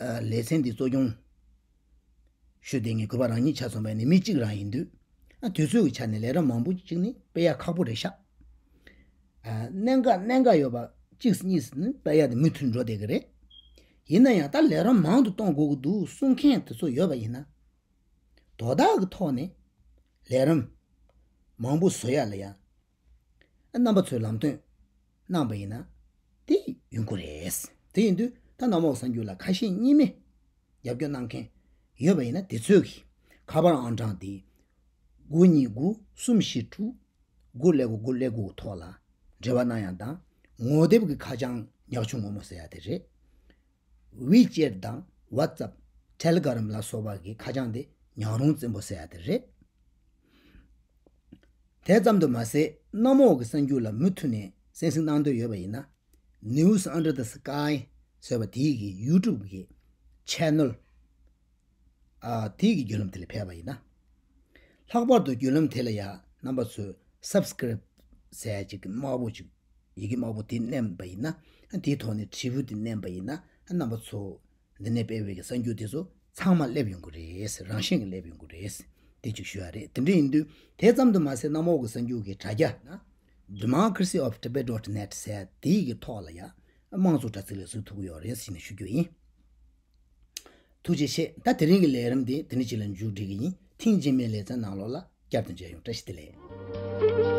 ཨ་ལེ་ཚན་འདི་གཙོ་སྐྱོང་ཞུ་བསྡད་མཁན་གུས་པ་རང་ཉིད་ཆ་མཚོན་པ་ཡིན་ན་མི་གཅིག་རང་ཡིན་དུས། ཨ་དུས་ཚོད་ཀྱི་ཆ་ནས་ལས་རིམ་མང་པོ་ཅིག་ནི་སྤེལ་ཡ་ཁག་པོ་རེད་ཤག་ཨ་གནད་འགག་གནད་འགག་ཡོད་པ་གཅིག་གཉིས་ནི་སྤེལ་ཡ་དེ་མུ་མཐུད་འགྲོ་བསྡད་ཀྱི་རེད། ཡིན་ན་ཡང་ད་ལས་རིམ་མང་དུ་གཏོང་དགོས་ཀྱི་འདུག་གསུང་མཁན་དེ་ཚོ་ཡོད་པ་ཡིན་ན། དོ་བདག་གི་ཐོག་ནས་ལས་རིམ་མང་པོ་བཟོ་ཡ་ལ་ཡ། རྣམ་པ་ཚོས་ལམ་སྟོན་གནང་པ་ཡིན་ན་དེ་ཡོང་གི་རེད། དེ་ཡིན་དུས་ད་གནམ་འོག་གསར་འགྱུར་ལ་ཁ་ཞེ་གཉིས་མེད་རྒྱབ་སྐྱོར་གནང་མཁན་ཡོད་པ་ཡིན་ན། དེ་ཚོས་ཀྱི་ཁ་པར་ཨང་གྲངས་དེ་དགུ་གཉིས་དགུ་གསུམ་བཞི་དྲུག་དགུ་ཀླད་ཀོར་དགུ་ཀླད་ཀོར་གྱི་ཐོག་ལ་འབྲེལ་བ་གནང་ཡ་དང་། ངོ་དེབ་ཀྱི་ཁ་བྱང་ཉག་ཆུ་སྔོན་མོ་ཟེར་ཡ་དེ་རེད། ཝི་ཅེཊ་དང་ཝ་ཙབ། ཊེ་ལི་གྷི་རམ་ལ་སོགས་པ་གི་ཁ་བྱང་དེ་ཉག་རོང་བཙན་པོ་ཟེར་ཡ་དེ་རེད། དེ་ཙམ་དུ་མ་ཟད། གནམ་འོག་གི་གསར་འགྱུར་ལ་མུ་མཐུད་ནས་གསན་གཟིགས་གནང་འདོད་ཡོད་པ་ཡིན་ན། News Under the Sky ཟེར་བ་དེའི་གི་ཡུ་ཊུབ་གི་ཆེ་ནལ། ཨ་དེའི་གི་བརྒྱུད་ལམ་དེ་ལ་ཕེབས་པ་ཡིན་ན། ལྷག་པར་དུ་བརྒྱུད་ལམ་དེ་ལ་ཡ་རྣམ་པ་ཚོས་སབ་སི་ཀ་རེབ་ཟེར་ཡ་ཅིག་གི་དམར་པོ་ཅིག་ཡི་གེ་དམར་པོ་དེ་མནན་པ་ཡིན་ན། དེའི་ཐོག་ནས་དྲིལ་བུ་དེ་མནན་པ་ཡིན་ན། རྣམ་པ་ཚོ་འདི་ནས་སྤེལ་བའི་གི་གསར་འགྱུར་དེ་ཚོ་ཚང་མ་སླེབས་ཡོང་གི་རེད། རང་བཞིན་གྱིས་སླེབས་ཡོང་གི་རེད། དེ་ཅིག་ཞུ་ཡ་རེད། དེ་འདྲ་ཡིན་དུས་དེ་ཙམ་དུ་མ་ཟད། གནམ་འོག་གི་གསར་འགྱུར་གྱི་དྲ་རྒྱ་ན་democracy of tibet dot net ཟེར་ཡ་དེའི་གི་ཐོག་ལ་ཡ་དམངས་གཙོ་དྲ་ཚིགས་ལ་གཟིགས་ཐུབ་ཀྱི་ཡོད་རེད་ཟེར་ནས་ཞུ་རྒྱུ་ཡིན། ཐུགས་རྗེ་ཆེ། ད་དེ་རིང་གི་ལས་རིམ་འདི་དེ་ནས་ཅིག་ལ་མཇུག་སྒྲིལ་གྱི་ཡིན། ཐེངས་རྗེས་མའི་ལེ་ཚན་ནང་ལོགས་ལ་བསྐྱར་དུ་མཇལ་ཡོང་། བཀྲ་ཤིས་བདེ་ལེགས།